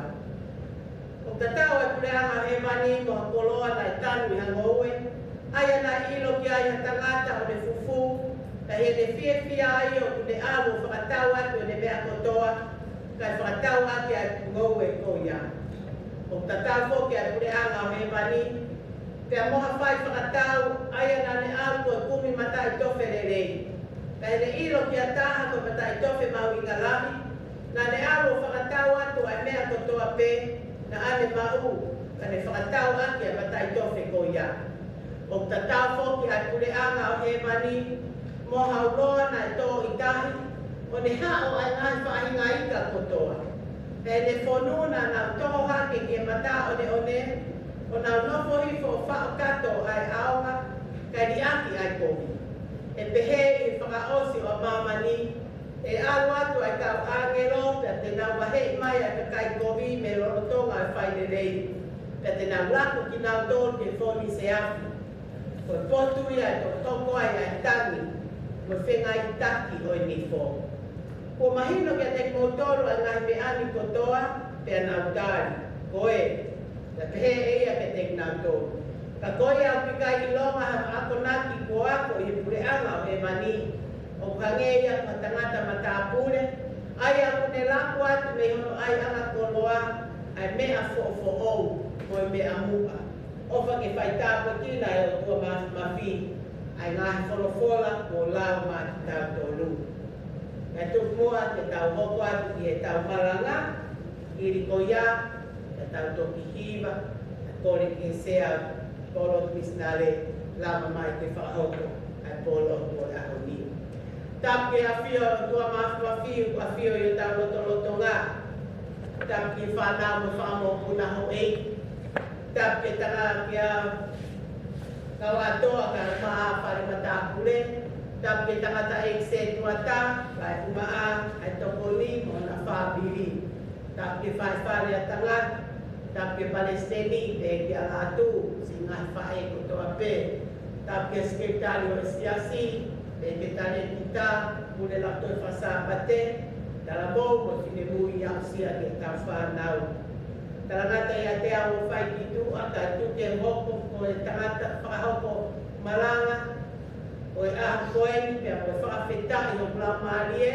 ʻOku tatau ʻa e puleʻanga ʻo hēvani mo ha koloa naʻe tanu ʻi ha ngoue, ʻa ia naʻe ʻilo ki ai ha tangata ʻo ne fufū, pea ʻi heʻene fiefia ai ʻoku ne ʻalu ʻo fakatau atu ʻene meʻa kotoa, kae fakatau ʻaki ʻa e ngoue ko ia. ʻOku tatau foki ʻa e puleʻanga ʻo hēvani, pea mo ha fai fakatau, ʻa ia naʻa ne ʻalu ko e kumi mataʻitofe lelei. Pea ʻi heʻene ʻilo ki ha taha ko e mataʻitofe mahuʻinga lahi, naʻa ne ʻalu ʻo fakatau atu ʻa e meʻa kotoa pē naʻa ne maʻu, ka ne fakatau ʻaki ʻa e mataʻitofe ko ia. ʻOku tatau foki ʻa e puleʻanga ʻo hēvani mo ha uloa naʻe tō ʻi tahi, ʻo ne haʻo ʻa e ngaahi faʻahinga ika kotoa. Pea ʻi heʻene fonu naʻa nau toho hake ki he mataʻoneʻone, ʻo nau nofo hifo ʻo faʻo kato ʻa e ʻaonga, kae liʻaki ʻa e kovi. ʻE pehē ʻi he fakaʻosi ʻo māmani, ʻe ʻalu atu ʻa e kau ʻāngelo, pea te nau vaheʻi mai ʻa e kakai kovi mei lolotonga ʻo e fai lelei, pea te nau laku kinautolu ki he fōnise afi. Ko e potu ia ʻe toki hoko ai ʻa e tangi mo e fengaiʻitaki ʻo e nifo. Kuo mahino kiate kimoutolu ʻa e ngaahi meʻa ni kotoa? Pea nau tali, Ko ē. Pea pehē ʻe ia kiate kinautolu, Ka ko ia ʻoku ʻikai ʻilonga ha akonaki kuo ako ʻi he puleʻanga ʻo hēvani, ʻoku hangē ia ko ha tangata matāpule, ʻa ia ʻoku ne laku atu mei hono ʻaiʻanga koloa ʻa e meʻa foʻofoʻou mo e meʻa muʻa. ʻOfa ke faitāpuekina ʻe he ʻOtua Māfimafi ʻa e ngaahi folofola kuo lau maʻa kitautolu. Kae tuku muʻa ke tau hoko atu ki heʻetau malanga, hili ko ia, ke tau toki hiva, ʻa e kole ki he sea, Polo Misinale, lava mai ke fakahoko ʻa e polo ʻo e ʻaho ni. Tapu ki he ʻafio ʻa e ʻOtua Māfimafi, ʻoku ʻafio ʻi hotau lotolotonga. Tapu ki he fānau mo e fanga mokopuna houʻeiki. Tapu ki he tangata, ki he kau ʻAtoa, kae ʻumaʻā Fale Matāpule. Tapu ki he tangataʻeiki sētuata, kae ʻumaʻā ʻa e tokoni mo hona fāmili. Tapu ki he faʻē fale ʻa tangata, tapu ki he palesiteni, pea ki he ʻalā atu, siʻi ngaahi faʻē kotoa pē. Tapu ki he sekelitali ʻo e siasi, pea ki he talēkita, pule lautohi fakasāpate, talavou mo e finemui, aʻusia ki heʻetau fānau. Talangata ʻiate au ʻo fai ki tuʻa, kae tuku ke hoko ko e tangata fakahoko malanga ʻo e ʻaho ko eni, pea ko e fakafetaʻi hoku laumālie,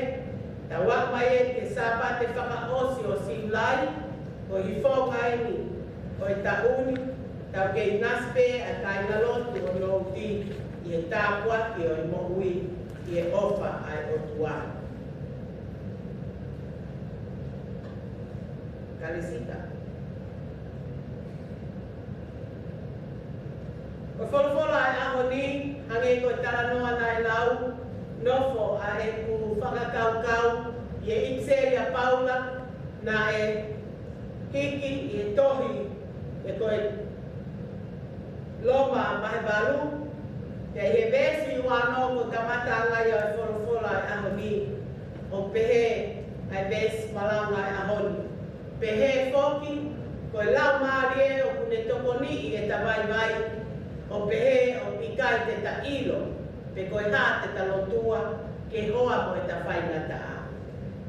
tau aʻu mai eni ki he Sāpate fakaʻosi ʻo Siulai, ko e hifo mai eni ʻo e taʻu ni, tau kei ʻinasi pē ʻa e kāingalotu ʻo Nouti ʻi he tāpuaki ʻo e moʻui ʻi he ʻofa ʻa e ʻOtua. Kalēsita. Ko e folofola ʻa e ʻaho ni, hangē ko e talanoa naʻe lau, nofo ʻa ʻeku fakakaukau ʻi he ʻipiseli ʻa Paula, naʻe hiki ʻi he tohi ʻe ko e Loma vahe valu, pea ʻi he veesi ua ono ko e kamataʻanga ia ʻo e folofola ʻa e ʻaho ni, ʻoku pehē ʻa e veesi malanga ʻa e ʻaho ni. Pehē foki, ko e laumālie ʻoku ne tokoniʻi ʻeta vaivai, ʻo pehē ʻoku ʻikai te ta ʻilo, pe ko e hā te ta lotua, ke hoa mo ʻeta faingataʻa.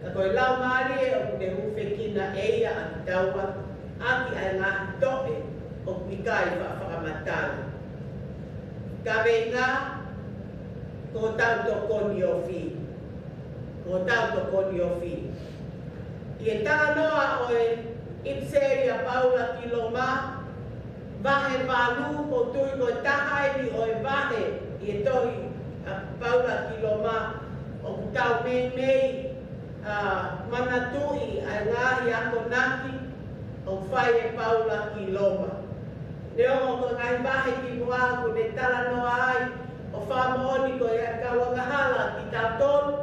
Ka ko e laumālie ʻoku ne hūfekina ʻe ia ʻa kitaua, ʻaki ʻa e ngaahi toʻe ʻoku ʻikai faʻa fakamatala. Kaveinga, ko hotau tokoni ofi. Ko hotau tokoni ofi. ʻI he talanoa ʻo e ʻipiseli ʻa Paula ki Loma, vahe valu, ʻoku ou tui ko e taha eni ʻo e vahe ʻi he tohi ʻa Paula ki Loma, ʻoku tau meimei ʻA, manatuʻi ʻa e ngaahi akonaki ʻoku fai ʻe Paula ki Loma. Neongo ko e ngaahi vahe kimuʻa ʻoku ne talanoa ai ʻo fakamoʻoni ko e kau angahala kitautolu,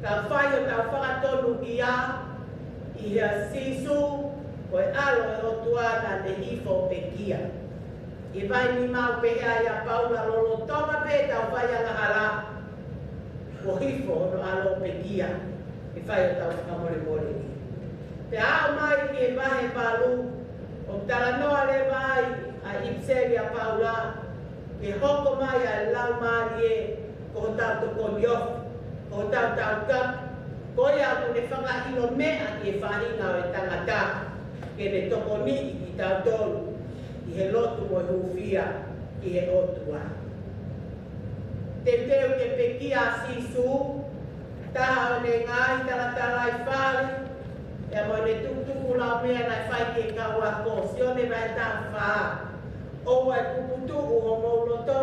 ka fai ʻo tau fakatonuhia ʻi he ʻa Sīsū, ko e ʻAlo ʻo e ʻOtua naʻa ne hifo ʻo pekia. ʻI he vahe nima ʻoku pehē ai ʻa Paula, lolotonga pē ʻetau fai angahala, kuo hifo hono ʻAlo ʻo pekia, ke fai ʻo tau fakamolemole. Pea aʻu mai ki he vahe valu, ʻoku talanoa leva ai ʻa e ʻipiseli ʻa Paula, ke hoko mai ʻa e Laumālie ko hotau tokoni ofi, ko hotau taukapo, ko ia ʻoku ne fakahinomeʻa ki he faʻahinga ʻo e tangata, ke ne tokoniʻi kitautolu ʻi he lotu mo e hūfia ki he ʻOtua. Teuteu ke pekia ʻa Sīsū, taha ʻo ʻene ngaahi talatalaifale, pea mo ʻene tukutukulaumea naʻe fai ki he kau ako, Sione vahe taha fā. ʻOua ʻe puputuʻu homou loto,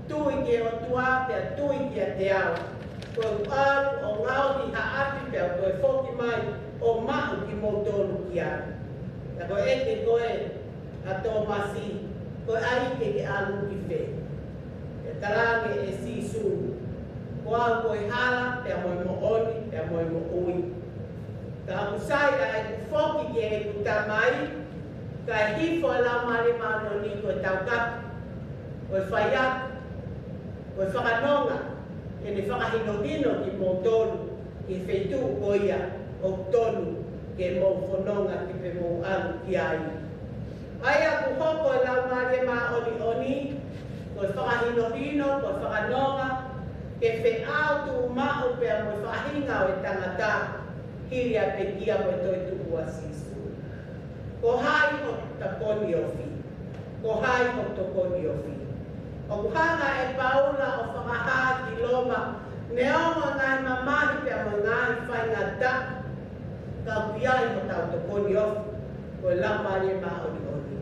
tui ki he ʻOtua, pea tui kiate au. Ko ʻeku ʻalu ʻo ngaohi ha ʻapi, pea ko e foki mai ʻo maʻu kimoutolu ki ai. Pea ko e ʻeke ko ē ʻa Tōmasi, ko e ʻai ke ke ʻalu ki fē? Pea talaange ʻe Sīsū, ko au ko e hala, pea mo e moʻoni, pea mo e moʻui. Ka ʻoku sai ʻa ʻeku foki ki heʻeku Tamai, kae hifo ʻa e Laumālie Māʻoniʻoni ko e taukapo, ko e faiako, ko e fakanonga, ke ne fakahinohino kimoutolu ki he feituʻu ko ia ʻoku tonu ke mou fononga ki ai pea mou ʻalu ki ai. ʻA ia ʻoku hoko e Laumālie Māʻoniʻoni ko e fakahinohino, ko e fakanonga, ke feʻao tuʻumaʻu pea mo e faʻahinga ʻo e tangata, hili ʻa e pekia mo e toetuʻu ʻa Sīsū. Ko hai hoʻo tokoni ofi? Ko hai hoʻo tokoni ofi? ʻOku hanga ʻe Paula ʻo fakahā ki Loma, neongo e ngaahi mamahi pea mo e ngaahi faingataʻa, ka ʻoku ʻi ai hotau tokoni ofi, ko e Laumālie Māʻoniʻoni.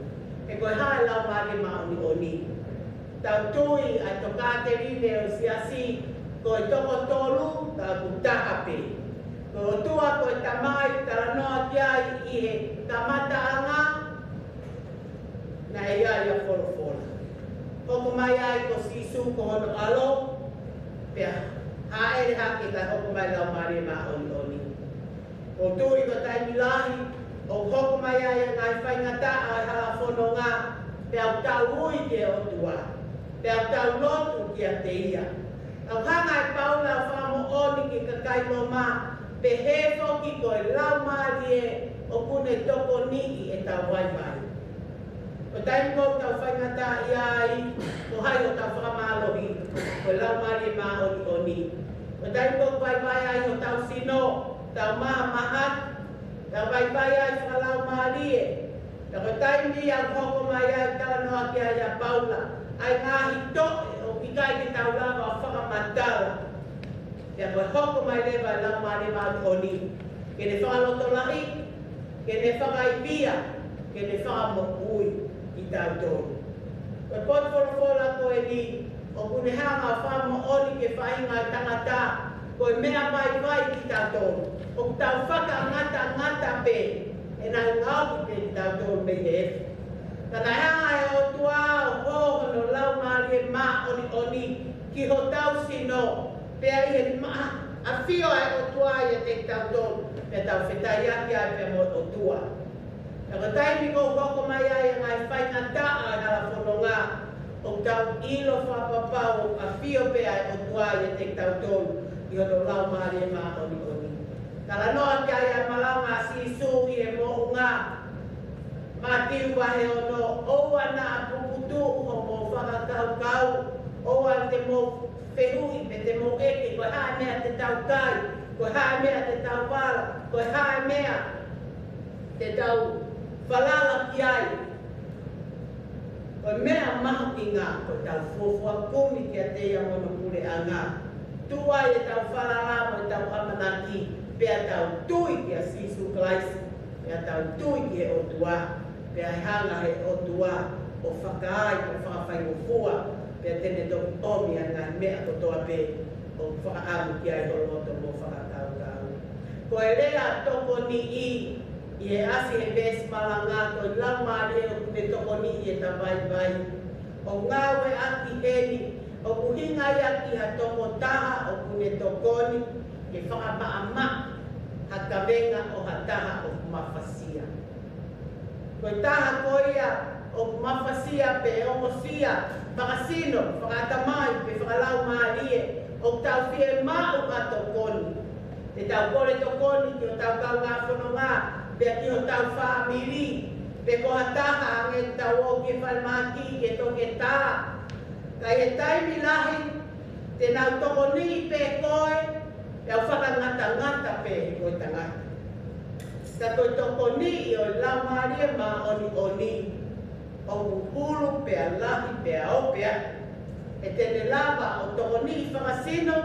He ko e hā e Laumālie Māʻoniʻoni? Tau tui ʻa e tokāteline ʻo e Siasi, ko e toko tolu, ka ʻoku taha pē. Ko e ʻOtua ko e Tamai, talanoa ki ai ʻi he kamataʻanga, naʻe ʻi ai ʻa e folofola. Hoko mai ai ko Sīsū ko hono ʻAlo, pea hāʻele hake kae hoko mai Laumālie Māʻoniʻoni. ʻOku ou tui ko e taimi lahi ʻoku hoko mai ai ʻa e ngaahi faingataʻa ʻo e hala fononga, pea ʻoku tau ui ki he ʻOtua, pea ʻoku tau lotu kiate ia. ʻOku hanga ʻe Paula ʻo fakamoʻoni ki he kakai Loma, pehē foki ko e Laumālie ʻoku ne tokoniʻi ʻetau vaivai. Ko e taimi ʻoku tau faingataʻaʻia ai, ko hai hotau fakamālohi? Ko e Laumālie Māʻoniʻoni. Ko e taimi ʻoku vaivai ai hotau sino, tau mahamahaki, tau vaivai ai fakalaumālie. Ka ko e taimi ia ʻoku hoko mai ai, talanoa ki ai ʻa Paula, ʻa e ngaahi toʻe ʻoku ʻikai ke tau lava ʻo fakamatala. Pea ko e hoko mai leva e Laumālie Māʻoniʻoni, ke ne fakalotolahiʻi, ke ne fakaivia, ke ne fakamoʻui kitautolu. Ko e potu folofola ko eni, ʻoku ne hanga ʻo fakamoʻoni ki he faʻahinga ʻo e tangata, ko e meʻa vaivai kitautolu. ʻOku tau fakangatangata pē, he naʻe ngaohi pē kitautolu mei he efu. Ka naʻe hanga ʻe he ʻOtua ʻo hō hono Laumālie Māʻoniʻoni ki hotau sino, pea ʻi he maʻa ʻafio ʻa e ʻOtua ʻiate kitautolu, pea tau fetaiaki ai pea mo e ʻOtua. Ka ko e taimi ʻoku hoko mai ai ʻa e ngaahi faingataʻa ʻo e hala fononga, ʻoku tau ʻilo fakapapau ʻoku ʻafio pē ʻa e ʻOtua ʻiate kitautolu ʻi hono Laumālie Māʻoniʻoni. Talanoa ki ai ʻa e malanga ʻa Sīsū ʻi he moʻunga, Mātiu vahe ono, ʻoua naʻa puputuʻu homou fakakaukau, ʻoua te mou fehuʻi pe te mou ʻeke, ko e hā e meʻa te tau kai, ko e hā e meʻa te tau vala, ko e hā e meʻa te tau falala ki ai. Ko e meʻa mahuʻinga, ko ʻetau fuofua kumi kiate ia mo hono puleʻanga. Tuʻu ai ʻetau falala mo ʻetau ʻamanaki, pea tau tui kia Sīsū Kalaisi, pea tau tui ki he ʻOtua, pea ʻe hanga ʻe he ʻOtua ʻo fakaai, ʻo fakafaingofua, pea te ne toki ʻomi ʻa e ngaahi meʻa kotoa pē ʻoku fakaʻamu ki ai ho loto mo ho fakakaukau. Ko e lea tokoniʻi ʻi he ʻasi he veesi malanga, ko e Laumālie ʻoku ne tokoniʻi ʻeta vaivai. ʻOku ngāueʻaki heni, ʻoku ʻuhinga ia ki ha tokotaha ʻoku ne tokoni ke fakamaʻamaʻa ha kavenga ʻo ha taha ʻoku mafasia. Ko e taha ko ia ʻoku mafasia pe ongosia, fakasino, fakaʻatamai, pe fakalaumālie, ʻoku tau fiemaʻu ha tokoni. Te tau kole tokoni ki hotau kaungā fononga, pea ki hotau fāmili, pe ko ha taha ange tau ō ki he falemahaki ke toketā. Ka ʻi he taimi lahi, te nau tokoniʻi pē koe, pea ʻoku fakangatangata pē koe tangata. Ka ko e tokoniʻi ʻo e Laumālie Māʻoniʻoni, ʻoku hulu pea lahi pea ope ai. He te ne lava ʻo tokoniʻi fakasino,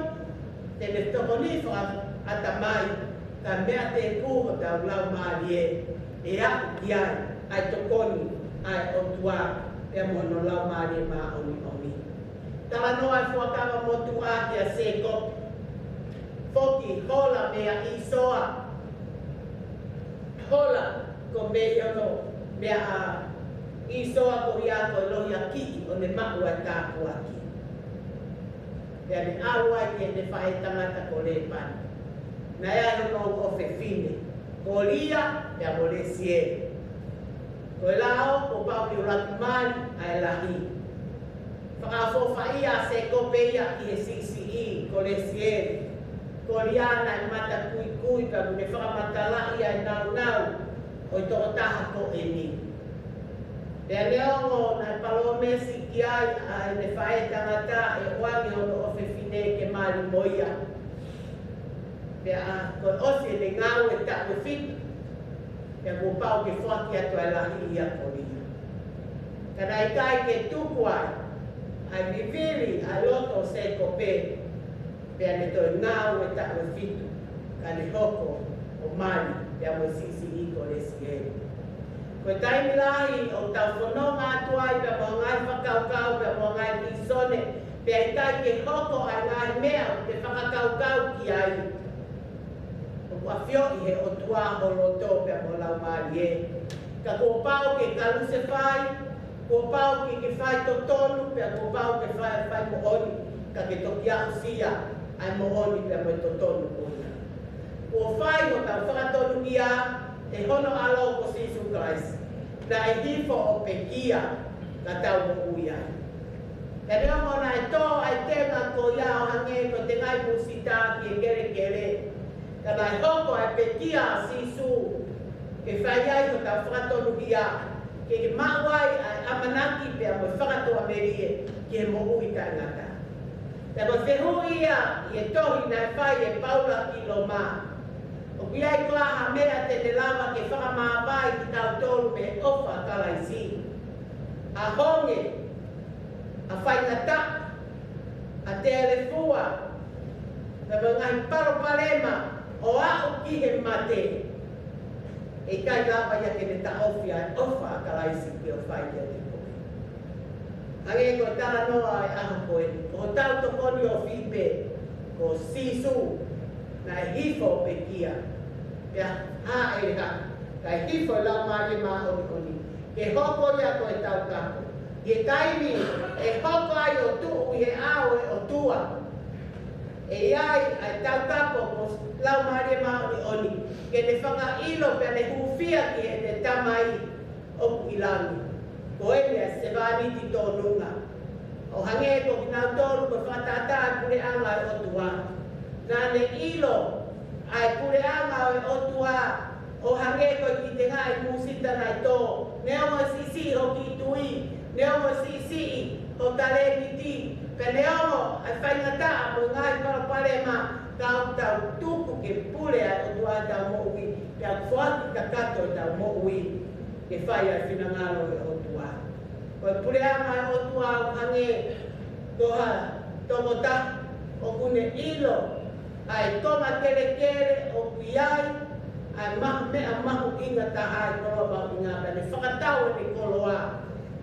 te ne tokoniʻi fakaʻatamai, ka meʻa tēpū hotau laumālie, ʻe aʻu ki ai ʻa e tokoni ʻa e ʻOtua pea mo hono Laumālie Māʻoniʻoni. Talanoa e Fuakava Motuʻa kia Sēkope. Foki hola meia ʻĪsoa. Hola ko e meʻa ʻi hono meʻa ʻa ʻĪsoa ko ia ko e lohiakiʻi ʻo ne maʻu ʻa e tāpuaki. Pea ne ʻalu ai ki heʻene faʻētangata ko Lēpani. Naʻe ʻi ai hono ʻofefine, ko Lia pea mo Lesieli. Ko e lao kuo pau ke ʻuluaki mali ʻa e lahi. Fakaʻofoʻofaʻia ʻa Sēkope ia ʻi he siʻisiʻi ko Lesieli. Ko Lia naʻe mata kuikui pea ʻoku ne fakamatalaʻi ʻa e nāunau ʻo e tokotaha ko eni. Pea neongo naʻe palōmesi ki ai ʻa ʻene faʻētangata ʻe ʻoange hono ʻofefine ke mali mo ia. Pea ko e ʻosi ʻene ngāue taʻu ʻe fitu, pea kuo pau ke foaki atu ʻa e lahi ia ko Lia. Ka naʻe ʻikai ke tuku ai ʻa e vivili ʻa e loto ʻo Sēkope, pea ne toe ngāue taʻu ʻe fitu, ka ne hoko ʻo mali pea mo e siʻisiʻi ko Lesieli. Ko e taimi lahi ʻoku tau fononga atu ai pea mo e ngaahi fakakaukau pea mo e ngaahi vīsone, pea ʻikai ke hoko ʻa e ngaahi meʻa ʻoku te fakakaukau ki ai. ʻOku ʻafioʻi he ʻOtua ho loto pea mo e laumālie. Ka kuo pau ke kalusefai, kuo pau ke ke fai totonu, pea kuo pau ke fai, fai moʻoni, ka ke toki aʻusia ʻa e moʻoni pea mo e totonu ko ia. Kuo fai hotau fakatonuhia ʻe hono ʻAlo ko Sīsū Kalaisi. Naʻe hifo ʻo pekia ka tau moʻui ai. Pea neongo naʻe tō ʻa e tenga ko ia ʻo hangē ko e tengaʻi mūsita ki he kelekele, ka naʻe hoko ʻa e pekia ʻa Sīsū ke fai ai hotau fakatonuhia, ke ke maʻu ai ʻa e ʻamanaki pea mo e fakatuʻamelie ki he moʻui taʻengata. Pea ko e fehuʻi ia ʻi he tohi naʻe fai ʻe Paula ki Loma. ʻOku ʻi ai koā ha meʻa te ne lava ke fakamāvae kitautolu mei he ʻofa ʻa Kalaisi? ʻA honge, ʻa faingataʻa, ʻa telefua, pea mo e ngaahi palopalema ʻo aʻu ki he mate, ʻe ʻikai lava ia ke ne taʻofi ʻa e ʻofa ʻa Kalaisi ke ʻofa ai kiate koe. Hangē ko e talanoa ʻa e ʻaho ko eni, ko hotau tokoni ofi pē ko Sīsū, naʻe hifo ʻo pekia, pea hāʻele hake, kae hifo e Laumālie Māʻoniʻoni ke hoko ia ko e taukapo. ʻI he taimi ʻe hoko ai ʻo tuʻu ʻi he ʻao ʻo e ʻOtua, ʻe ʻi ai ʻa e taukapo ko e Laumālie Māʻoniʻoni, ke ne fakaʻilo pea ne hūfia ki heʻene Tamai ʻoku ʻi langi. Ko eni ʻa e sevāniti tōnunga. ʻO hangē ko kinautolu ko e fakatātā ʻa e puleʻanga ʻo e ʻOtua. Naʻa ne ʻilo ʻa e puleʻanga ʻo e ʻOtua ʻo hangē ko e kiʻi tengaʻi mūsita naʻe tō. Neongo e siʻisiʻi ho kiʻi tui, neongo e siʻisiʻi ho talēniti, pea neongo ʻa e faingataʻa mo e ngaahi palopalema, ka ʻoku tau tuku ke pule ʻa e ʻOtua ʻi heʻetau moʻui, pea foaki kakato ʻetau moʻui ke fai ʻa e finangalo ʻo e ʻOtua. Ko e puleʻanga ʻo e ʻOtua ʻoku hangē ko ha tokotaha ʻoku ne ʻilo ʻa e konga kelekele ʻoku ʻi ai ʻa e mahu, meʻa mahuʻinga taha, ʻa e koloa mahuʻinga, pea ne fakatau ʻene koloa,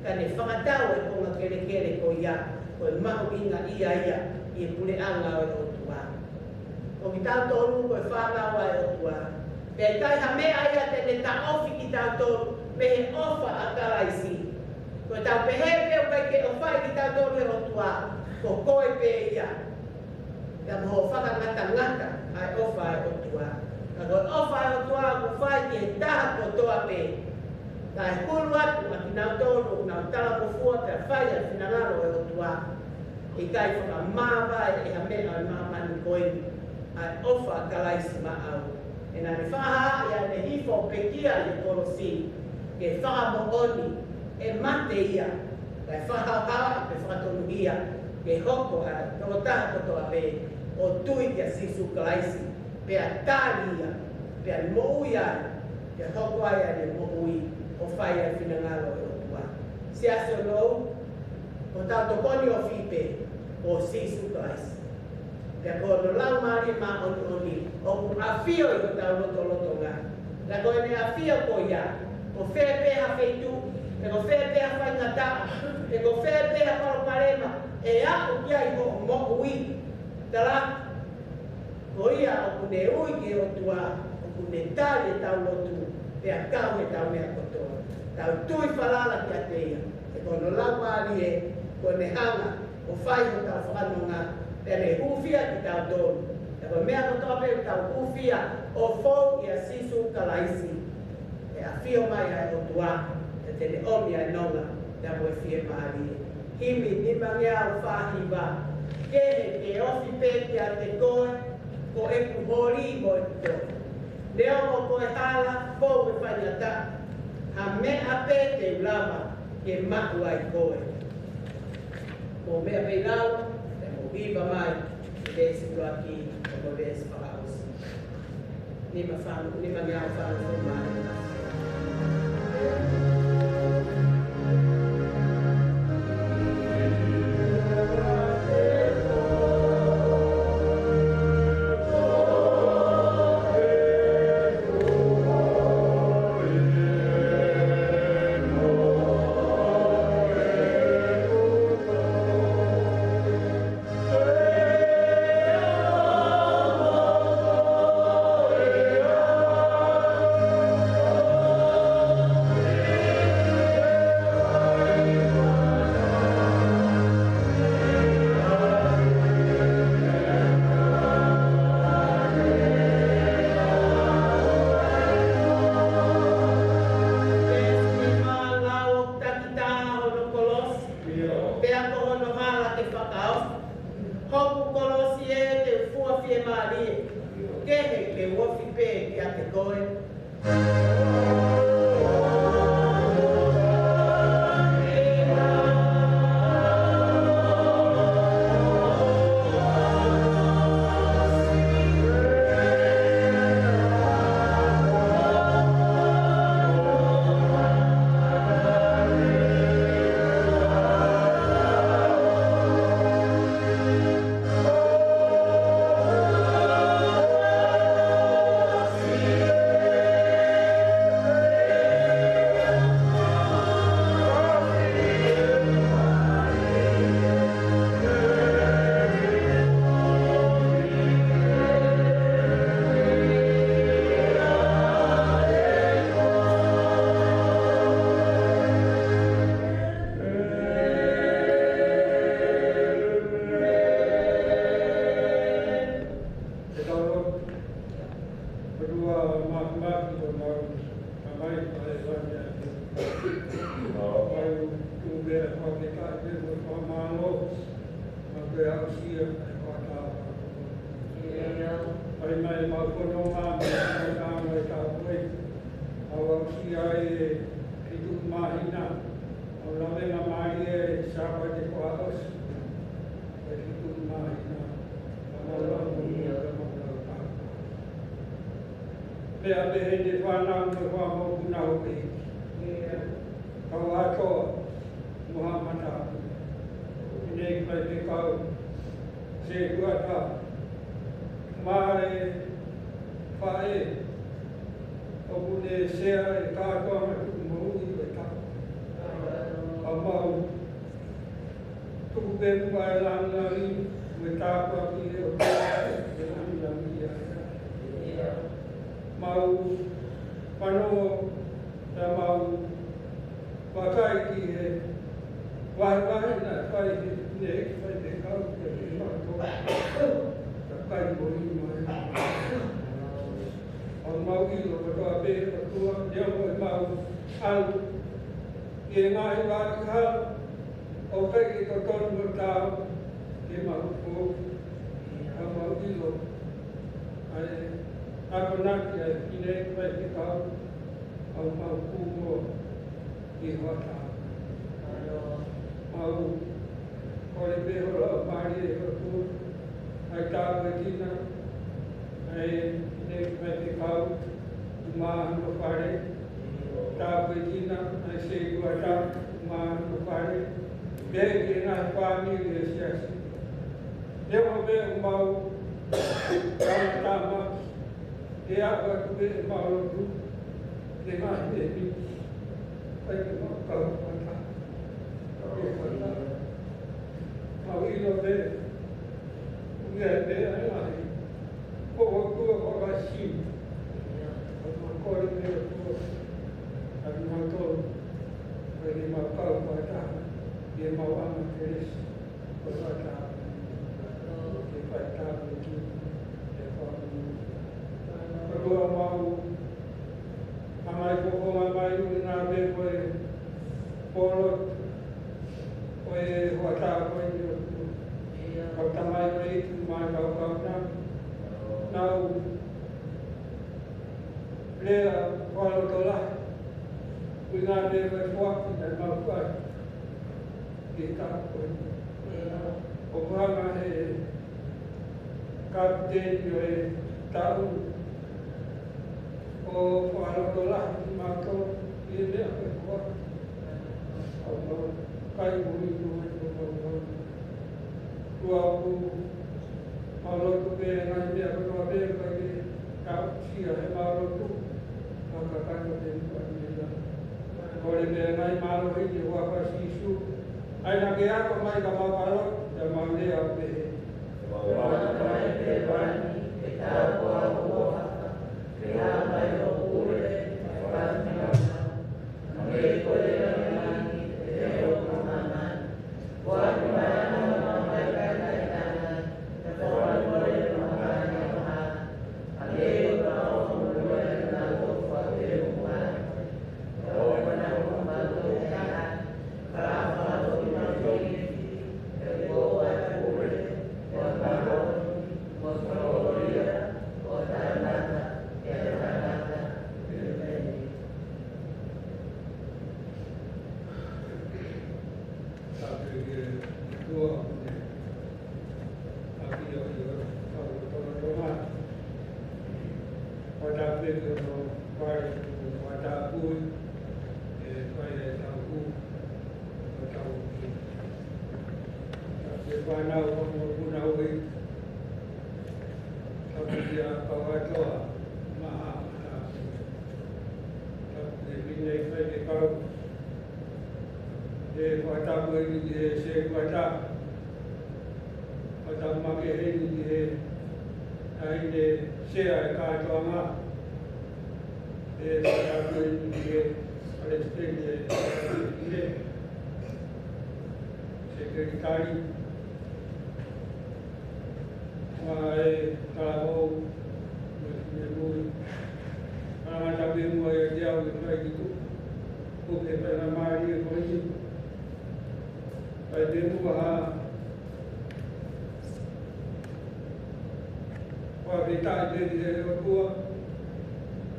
ka ne fakatau e konga kelekele ko ia ko e mahuʻinga ia ia ʻi he puleʻanga ʻo e ʻOtua. Ko Ko kitautolu ko e fānau ʻa e ʻOtua. Pea ʻikai ha meʻa ia te ne taʻofi kitautolu mei he ʻofa ʻa Kalaisi. Ko ʻetau pehē pē ʻoku ʻikai ke ʻofaʻi kitautolu ʻe he ʻOtua, ko koe pē ia. Pea mo hoʻo fakangatangata ʻa e ʻofa ʻa e ʻOtua. Ka ko e ʻofa ʻa e ʻOtua ʻoku fai ki he taha kotoa pē. Kae hulu atu ʻa kinautolu ʻoku nau talangofua pea fai ʻa e finangalo ʻo e ʻOtua. ʻIkai fakamāvae ʻe ha meʻa ʻo e māmani ko eni ʻa e ʻofa ʻa Kalaisi maʻau. He naʻa ne fakahā ʻa ʻene hifo ʻo pekia ʻi he kolosi ke fakamoʻoni ʻe mate ia, kae fakahaohaoa pea fakatonuhia ke hoko ʻa e tokotaha kotoa pē ʻo tui kia Sīsū Kalaisi, pea tali ia, pea moʻui ai, pea hoko ai ʻa ʻene moʻui ʻo fai ʻa e finangalo ʻo e ʻOtua. Siasi ʻo Loʻau, ko hotau tokoni ofi pē ko Sīsū Kalaisi. Pea ko hono Laumālie Māʻoniʻoni ʻoku ʻafio ʻi hotau lotolotonga. Pea ko ʻene ʻafio ko ia, ko fē pē ha feituʻu, pe ko fē pē ha faingataʻa, pe ko fē pē ha palopalema ʻe aʻu ki ai hoʻo moʻui. Tala, ko ia ʻoku ne ui ki he ʻOtua, ʻoku ne tali ʻetau lotu, pea kau heʻetau meʻa kotoa. Tau tui falala kiate ia, he ko hono Laumālie, ko ʻene hanga ʻo fai hotau fakanonga, pea ne hūfia kitautolu. Pea ko e meʻa kotoa pē ʻoku tau hūfia ʻo fou ʻia Sīsū Kalaisi, ʻe ʻafio mai ʻa e ʻOtua, pea te ne ʻomi ʻa e nonga, pea mo e fiemālie. Himi nimangeau fā hiva. Kehe ke ofi pē kiate koe, ko ʻeku holi mo ʻeku tohi. Neongo ko e hala, fou e faingataʻa, ha meʻa pē te u lava ke maʻu ai koe. Mou meʻa pē ʻi lalo, pea mou hiva mai e veesi ʻuluaki, pea mo e veesi fakaʻosi. Nima fā, nimangeau fā, fā, fā. Pea ko hono hala ke fakaofi. Hoku kolosi ē, te u fua fiemālie. Kehe ke u ofi pē kiate koe. ʻOtua māfimafi, ʻoku mau ʻomai ʻa e lani ʻa e ʻOtua. ʻOku mau tuku meʻa fakafetaʻi pea mo e fakamālō, ʻa e aʻusia ʻa e fakataha. ʻIo. ʻOmai mai ʻemau fononga mo e fakataha mo e taʻu ko ē. ʻOku mau aʻusia ai e fitu māhina ʻo e lavengamālie ʻi he Sāpate kuo ʻosi. E fitu māhina. Pea mau lau mo e mau lau. Pea pehē ni fānau mo e fānau mokopuna ʻoku ʻi heni. Kau ʻa e toa mo ha mata. ʻI he ʻEiki Faifekau Sētuata, mo e faʻē ʻoku ne sea e kātoanga tuʻu moʻui ʻo e taʻu. Pea mau tuku pē muʻa e langilangi mo e tāpuaki ʻi he ʻOtua, e langilangi Mau fanongo, pea mau vakai ki he vahevahe naʻe fai ʻe he ʻEiki Faifekau kiate kimautolu, kakai mo ia mai. ʻOku mau ʻilo kotoa pē, ʻOtua, neongo ʻemau ʻalu ki he ngaahi vāki hala, ʻoku ʻikai ke totonu mo taau ke mau foki. Ka mau ʻilo ʻa e akonaki ʻa e ʻEiki Faifekau, ʻoku mau kū mo ki hoʻatā. Mau kole pē ho Laumālie, ʻOtua, ʻa e tāpuekina ʻa e ʻEiki Faifekau, ʻumaʻā hono fale, tāpuekina ʻa e sētuata, ʻumaʻā hono fale, pehē ki he ngaahi fāmili ʻo e siasi. Neongo pē ʻoku mau tama tama, ʻe aʻu atu pē ʻemau lotu ki he ngaahi meʻa ni, ʻikai ke mau kau fakataha. Kau fakataha. Mau ʻilo pē, ʻoku ʻi ai pē ʻa e ngaahi, ko e ʻOtua ko e ʻasi. Mau kole pē ʻOtua, ʻa kimautolu, ʻikai ke mau kau fakataha, ʻi heʻemau ʻama kelesi. Ko e fai tāpuekina, ko e fai tāpuekina, ʻe fāmili. ʻOtua mau, ʻa mai ko ko mai mai ui na pē ko e polo, ko e hoʻatā ko e ni ʻOtua. Kau tamai ko e ʻEiki mai kau kau na. Nau lea fakalotolahi. Ui na pē ko e foaki naʻa mau fai. Ke ka ko e. ʻOku hanga he kapiteni ʻo e taʻu ʻo fakalotolahi kimautolu ʻi he meʻa ko e koa. ʻOku mau kai mui mui ko mau mau. Tua ʻoku mau lotu pē ngaahi meʻa kotoa pē ʻoku ʻikai ke tausia heʻemau lotu. Fakakakato te ni kua ni la. Kole pē ngaahi mālohi ʻi he huafa ʻo Sīsū. ʻA ia naʻa ke ako mai ka mau kalo, pea mau lea ʻo pehē. Mau ako mai pē vani, ke tau ko au ua haka, ke hao mai ʻo pule, mai vani au. Ange ko e langi, e o ka mamani. Ko atu mai ana o mai kai kai tana, e ko atu mai e ka mamani o ha. Ange ko ka o ka mamani o ha, ko ka o ka mamani o ha. Fakatapu ki hono fale, fakatapu ʻi he fai ʻetau hū, ʻetau hū. Tapu ki he fānau ʻo Moʻunga Hui. Tapu kia Kauhatoa, Maha, tapu. Tapu ki he fefine ʻi he faifekau. ʻE fakatapu eni ki he sētuata. Fakatapu makehe eni ki he taʻahine sea e kātoanga. ʻE fakatapu eni ki he palesiteni ʻo e palesiteni, sekelitali. Mo e talavou, mo e finemui. Fakatapu mo e kiau e fai ki tuʻa. Ko e faingamālie ko eni. Fai pē muʻa ha fakafetaʻi pē ki he ʻOtua.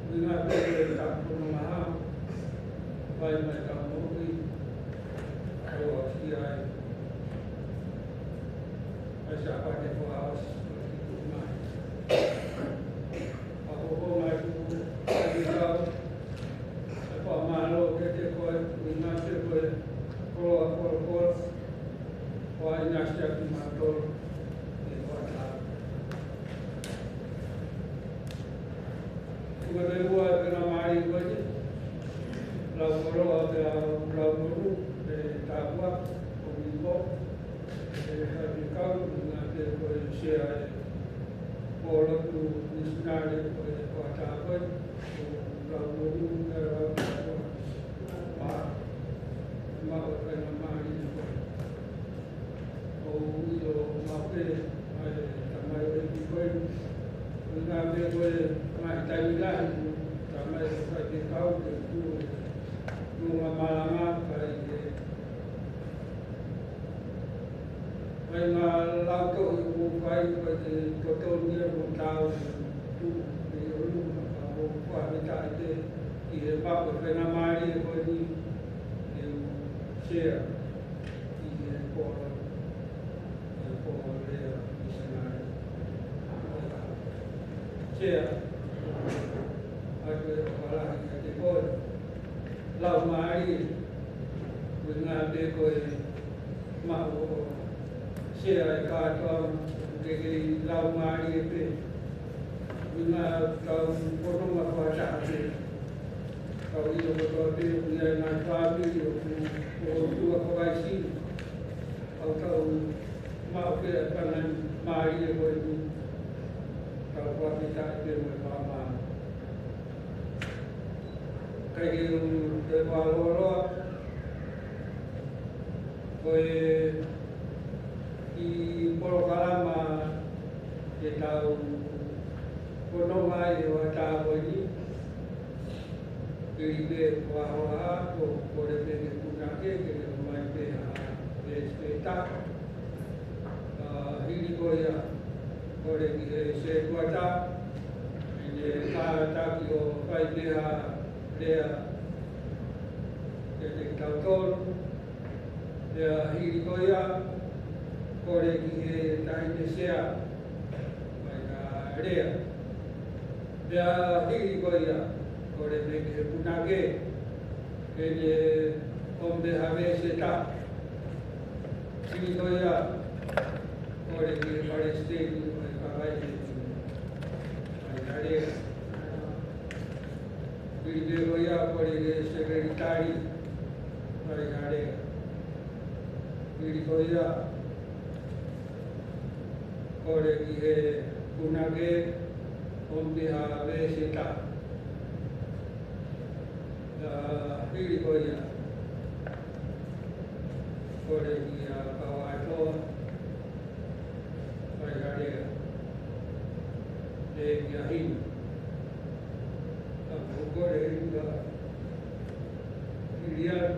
ʻUhinga pē ki he tapu no maha. Fai mai ka moʻui. Kau ʻosi ai. ʻAi Sāpate fakaʻosi, ʻosi tuʻu mai. Fakahoko mai kupu, ʻai kau. ʻE fakamālō kiate koe, ʻuhinga pē ko e koloa, koloa, koloa. ʻOku ʻinasi ʻa kimautolu, ʻi he hoʻatā. Tuku pē muʻa e faingamālie ko eni. Lau koloa pea lau monū, pea tāpuaki, ʻo Miko. ʻE faifekau, ʻuhinga pē ko e sea e Ko e lotu misinale ko e hoʻatā ko ē, ʻoku lau monū pē lau ko ē. Pea, maʻu e faingamālie ko ē. ʻOku ou ʻilo maʻu pē, ʻa e tamai ʻeiki ko ē. ʻUhinga pē ko e ngaahi taimi lahi, tamai ʻoku faifekau ke tuʻu ʻi he tuʻunga malanga kae ʻai e faʻahinga lautohi ʻoku fai ko e totonu ia mo tau tu ʻi ʻolunga ka ʻoku fakafetaʻi pē ki he maʻu e faingamālie ko eni ke u share ʻi he polo, ʻi he polo lea misinale. Share atu e ʻofa lahi kiate koe. Laumālie, ʻuhinga pē ko e maʻu ʻo share e kātoanga, ke kei laumālie pē. ʻUhinga tau fononga fakataha pē. Tau ʻilo kotoa pē, ʻoku ʻi ai e ngaahi fāmili ʻoku, ʻoku tua ko vaisini. ʻOku tau maʻu pē ʻa e faingamālie ko eni. Tau fakafetaʻi pē mo e fakamālō. Kae kehe, ʻoku ou fakalōloa ko e kiʻi polokalama ke tau fononga ai he hoʻatā ko eni. Hili pē hoʻahoʻa, ʻoku kole pē ki he punake ke ne ʻomai pē ha veesi pē ʻe taha. ʻA, hili ko ia, kole ki he sētuata ke ne kātaki ʻo fai pē ha lea kiate kitautolu. Pea hili ko ia, kole ki he taʻahine sea, ʻomai ha lea. Pea hili ko ia, kole pē ki he punake ke ne ʻomi pē ha veesi ʻe taha. Hili ko ia, kole ki he palesiteni ʻo e kakai, ʻomai ha lea. Hili pē ko ia, kole ki he sekelitali, ʻomai ha lea. Hili ko ia, kole ki he punake, ʻomi ha veesi ʻe taha. Pea hili ko ia, kole ki he kau ʻatoa, ʻomai ha lea. Pea ki he himi. Ka ʻoku kole ʻe Liliana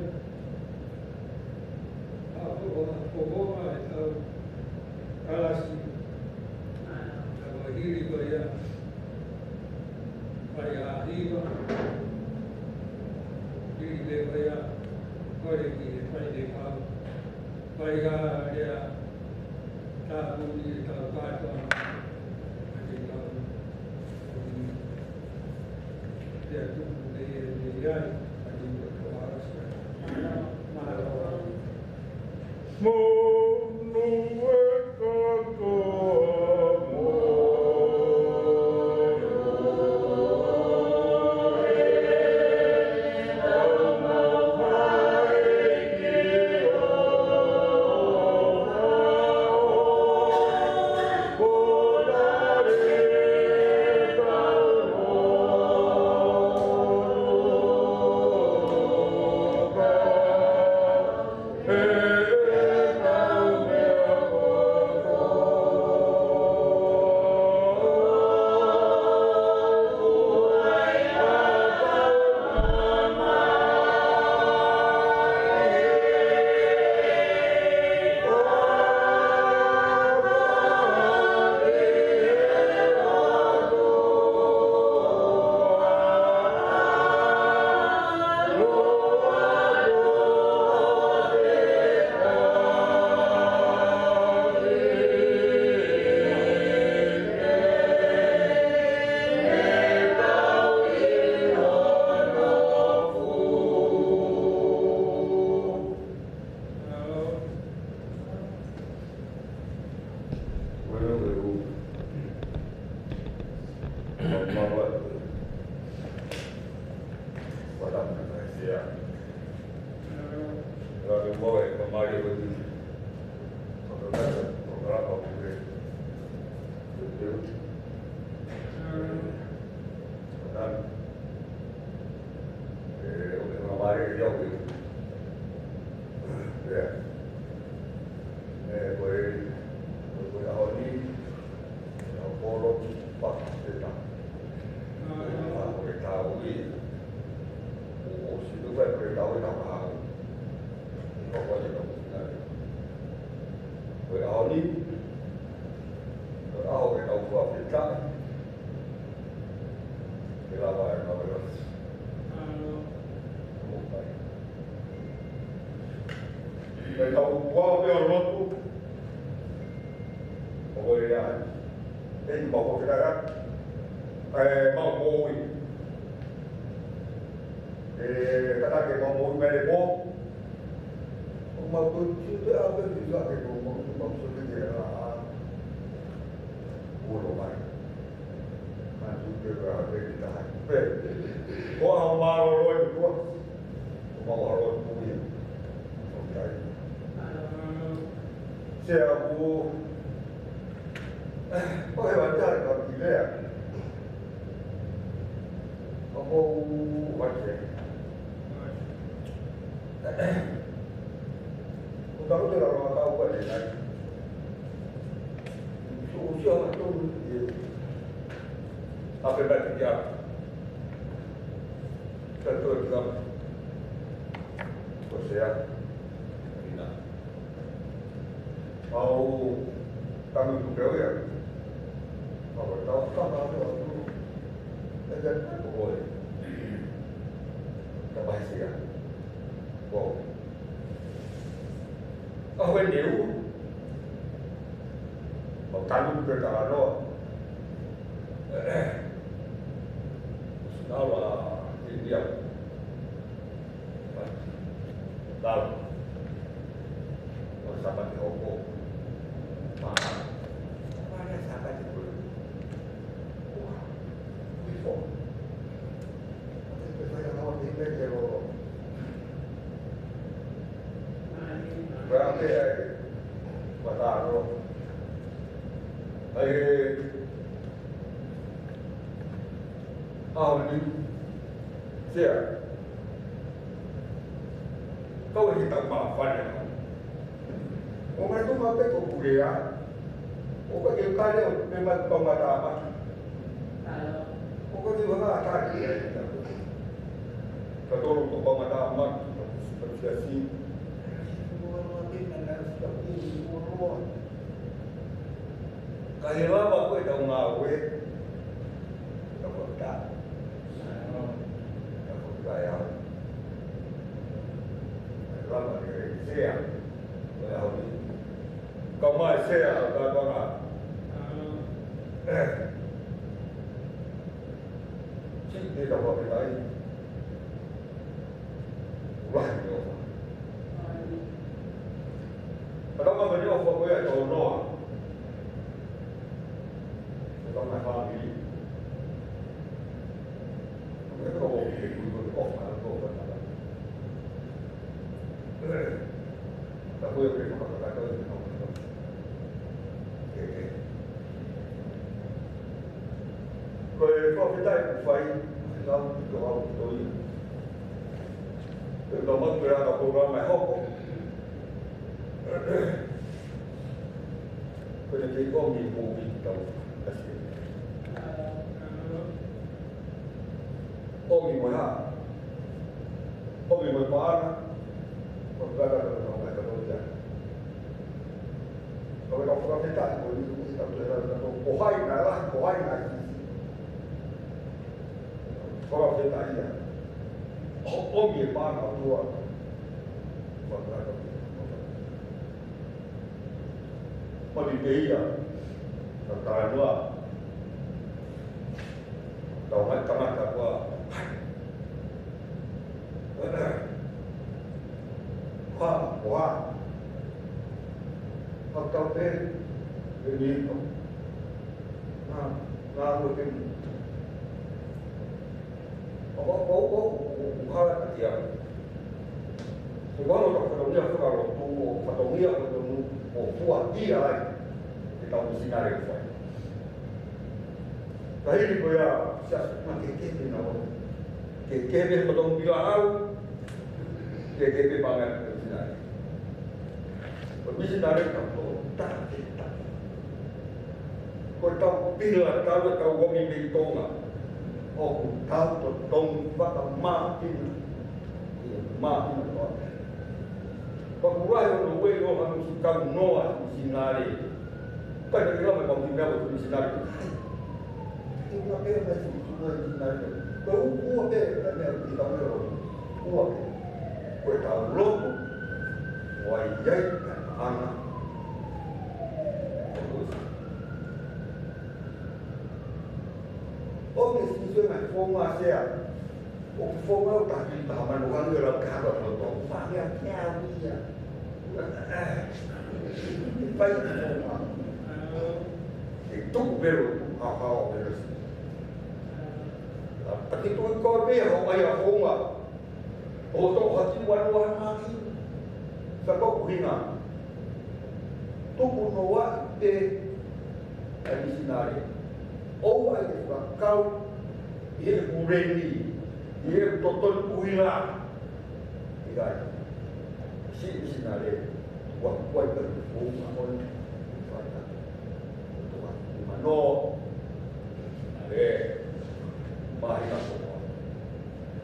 ʻa e fofonga ʻetau kalasi. Ka ko e hili ko ia, fai ha hiva. Hili pē ko ia, kole ki he faifekau, ʻomai ha lea. Tāpuni ʻetau kātoa, ʻa e kau. Pea tuku pē ia mei ai, ʻa e kau. Mālō. Monū e kātoa mo Ia, ʻoku ʻi ai. ʻE, ko e, ko e ʻaho ni, ʻa e polo, paki te ta. ʻA, ko e tau ia. ʻO, ʻo si tu fai ko e tau ia na mahau. Ko ko ia na. Ko e ʻaho ni, ko e ʻaho ke tau fakafetaʻi. Ke lava e kau e ʻaho. Ko e tau kuo pea lotu. ʻO ko e ʻaho ni. ʻE, mau ko kira. ʻE, mau moʻui. ʻE, kātaki mau moʻui mai le pō. ʻO mau ko tu te a pe tu a ke ko mau tu mau so ke te a. Ulo mai. Mātuʻa ke ʻoua ʻe pehē ki taha. Pehē. Ko au mālōlō e ʻOtua. Ko au mālōlō e ʻOtua. ʻOku ʻikai. Sea ʻoku. ʻO he vata ka ki lea. ʻOku ou vate. ʻO taku te lalo a kau ka le nai. Su usia ma tonu e. Ape ba ki a. Ka to e ka. Ko sea. Ina. Mau tami tu peo ia. Mau tau tama tu atu. E ka ko oi. Ka pai sea. Ko. Ka hoi neu. Mau tanu ke talanoa. Sinawa, India. Tau. Ko Sāpate hoko. Mā. Mā ia Sāpate hoko. Ua. Before. Ate pe fai ana o te pe ke lo. Pea pe ai. Mataro. Ai. ʻAho ni, sea. Kau e tau māfana. ʻO mai tu ma pe ko kulea. ʻO ka ke kale o pe ma kau ma tāmaki. ʻO ka ke wanga a taki. Ka tolo ko kau ma tāmaki. Ka kusi ka siasi. Ka he lava ko e tau ngāue. Ka ko ta. Ka ko ta e au. Ka lava ke sea. Ko e au ni. Ka mai sea, ka ka ka. Siki te ka ko ke tai. Ua ni o. Ka ka ma ni o ko e tau noa. Ko e tau mai fāmili. Ko e tau o ki te kui ko e ko ma ko ka. Ka ko e ke ka ka ka ka. Ke ke. Ko e fakafetaʻi ʻoku fai, lau ki to au ki to ia. Ko e tau matu e aka pōrama e hoko. Ko e te kei ʻomi mo mi ki tau. Kasi. ʻOmi mo e hā. ʻOmi mo e paʻanga. Ko e kata ko e kata ko e kata ko e kata. Ko e kata fakafetaʻi ko e ni ko e kata ko e kata ko hai na lahi ko hai na i. Fakafetaʻi ia. ʻO, ʻomi e paʻanga ʻo tua. Ko e kata ko e kata. Mani pē ia, ka talanoa, tau mai tangata kua, kua, kua, ka tau pē, pē ni tau, nā, nā, kua pē ni. ʻO, ʻo, ʻo, ʻo, ʻo, ʻo hala ka tia. Ko hono ka fatongia fakalotu, ʻo fatongia ko tonu, ʻo fua ia ai, ke tau misinale ʻo fai. Ka hili ko ia, sia ma ke ke ke na o. Ke ke me ko tonu pila au. Ke ke pe pangai ko e misinale. Ko e misinale ka to ta ke ta. Ko e tau pila tau e tau omi mei Tonga. ʻOku tau to tong fakamāhina. Ia māhina to. Ka kula e ono uei o hanu si kau noa misinale. Ka ʻi he ʻilo mai pau ki mea ko e misinale. Ua pē mai si ua misinale. Ko e ua pē mai mea ki tau mea ua pē. Ko e tau lotu. ʻOku ʻi ai ka ana. ʻO ke si sio mai fōnga sea. ʻO fōnga o taki taha manu hangi o lau kaha o tau. Fāngia kia uia. Pai fōnga. Ke tuku velo, hao hao velo si. Taki tui ko pē ho ai a fōnga. ʻO tō haki wanu a maki. Sa ko kuhinga. Tuku noa te ai misinale. ʻOua ʻe fakakau ʻi he kureni, ʻi he totonu ʻuhila. ʻIkai. Si misinale. Ua kuai ka ni fōnga ʻo ni. Fai ka. Tō haki mano. Misinale. Māhina ko.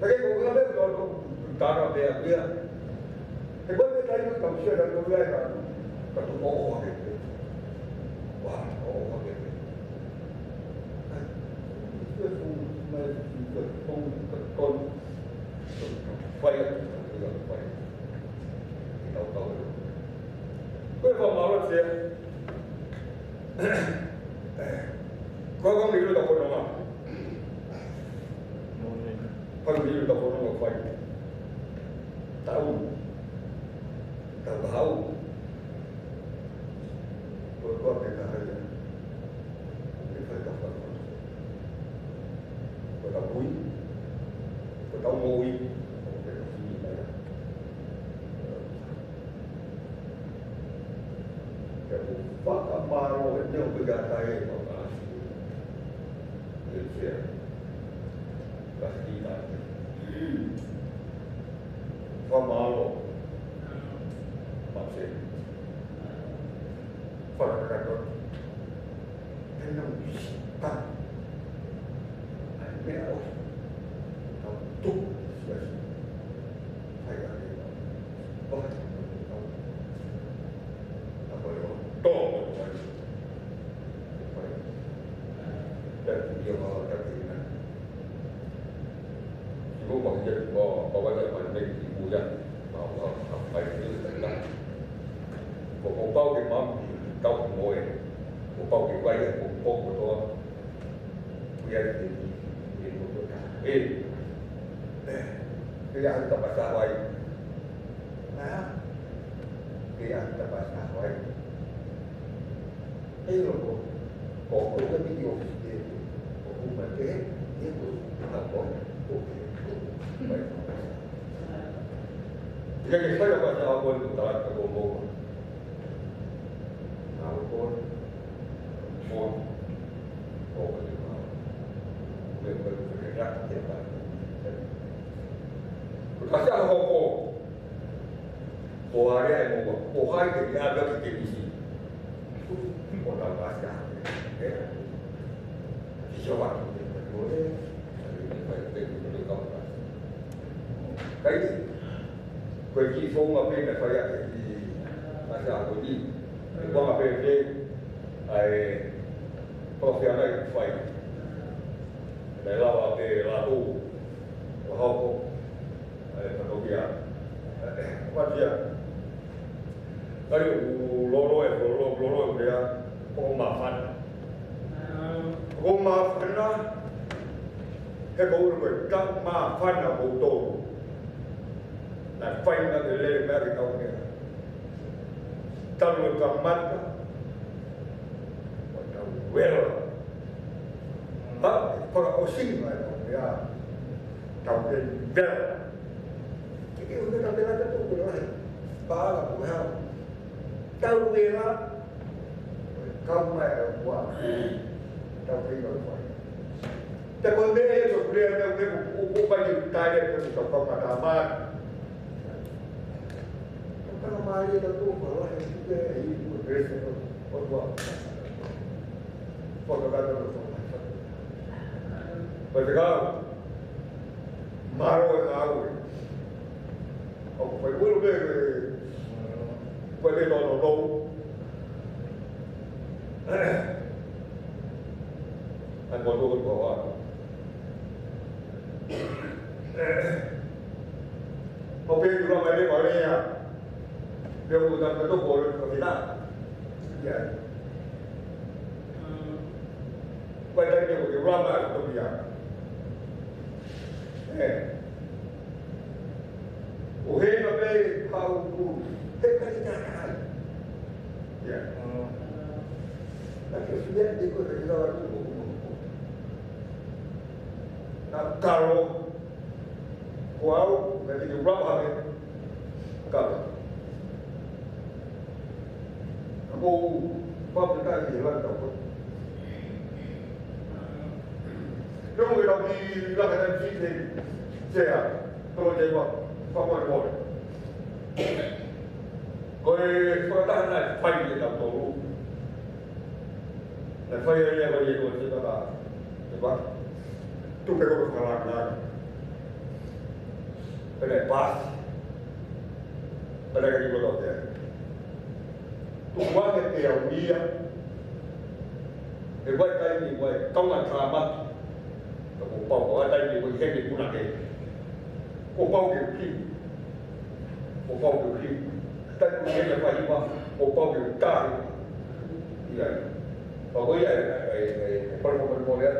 Ka ke ko ʻuhila pē ko tara pē a kuia. He ko e meʻa taimi ka usia ka ko ia ka, ka tu ʻo ʻo hake pē. Wa, ʻo ʻo hake pē. Ai, ʻo e fōnga, mai, ʻo e fōnga, ka tonu. Fai atu, ka tonu, fai atu. Ke tau tau e. Ko e fakamālō te. Ko e kau ni ilo ta fononga. Kau ni ilo ta fononga fai. Tau. Tau hau. Ko e kau te ka hai. Ke fai ta fai. Ko e tau kui. Ko e tau moʻui. Ko e tau kui mai. Ke u fakamālō he teu pē ka kai e fakamālō. Ke sia. Ka si ta. Fakamālō. Mase. Fakakakato. Tenang sita. Ai meʻa ʻosi. Tau tuku sia sia. Hai ka ke. Wah. Apa yo? To. Hai. Hai. Ia, ia, ia. Siʻi mo pau ia, mo pau ia mai mei ki muia. Mau, mau, mau, mai ki muia. Ko, ko pau ke mau ki tau ki moe. Ko pau ke vai, ko, ko, ko toa. Kuia ki, ki, ki, ko, ko, ka. Eh. Eh. Kuia ki ta pasa vai. Ah. Kuia ki ta pasa vai. Ei loko, ko ko ka piki ʻofisi ke, ko ko mai ke, ia ko, ka ko, ko ke, ko, mai. Ia ke fai a pasa a ko ko tala ka ko mo. Na ko, mo, ko ko te ma. Me ko ke raki te pa. Ko kasi a ko ko. Ko are ai mo ko hai ke ia ke ke misi. Ko tau pasi a. Eh. Ki so wa. Ko e. Kai. Ko e kiʻi founga pē naʻe fai ʻaki e kiʻi pasi a ko ni. Ko e founga pē pē. Ai. Ko fia nai fai. Naʻe lava pē la ko. Ko hoko. Ai, ka toki a. Patia. Kari u lolo e, lolo, lolo e mea, ko māfana. Ko māfana, he ko uru ko e tau māfana ko tō. Naʻe fai na ke lele mea ke tau mea. Talu e kamata, ko tau vela. Ha, ko la ʻosi mai tau mea. Tau ke vela. Ke ke ʻuhinga tau vela ka tau vela. Pā la ko hea. Tau vela. Kau mai a kua. Tau ke vela fai. Te ko me e to vela me ko ko ko pai tale ko tau kau mata mai. Ka mālie ʻetau tō, ka lahi ʻetau tō, ʻe ʻi ai e kelesi ʻa e ʻOtua. Fakakata ʻo fakakata. Pea te kau. Mālō e ngāue. ʻOku fai ʻulu pē, pē, pē, pē, no, no, no. ʻAi, mo tō, tō, tō. ʻO pehē ʻoku lava e lea, lea. Pea ʻoku tau ka toko o le ka pena. Ia. Ko e taimi ʻoku lava e tō ia. ʻE. ʻO hē na pē pau ku. He ka i ka kai. Ia. Na ke fia te ko e ka i ka wa tu ko. Na kalo. Ko au, ka te ke ʻulapa hake, kapa. Ka mou, papu kai ki he langa tau koe. Nō, e lau ki langa tau ki te, te a, tō te pa, pa pa ko. Ko e, ko e taha naʻe fai ʻe tautolu. Naʻe fai ʻe ia, ko ia ko te pa, te pa. Tupe ko e fakalanga. Pea ne pasi. Pea ne ka ni ko te. Tuku ange te au ia. ʻE vai kai ni vai, kaunga tāmaki. Ka ko pau, ko ata ni ko heni kuna ke. Ko pau ke ki. Ko pau ke ki. Tanu ke ne fai ma, ko pau ke tahi. Ia. Pau ko ia, e, e, e, e, pau ko pau ko ia.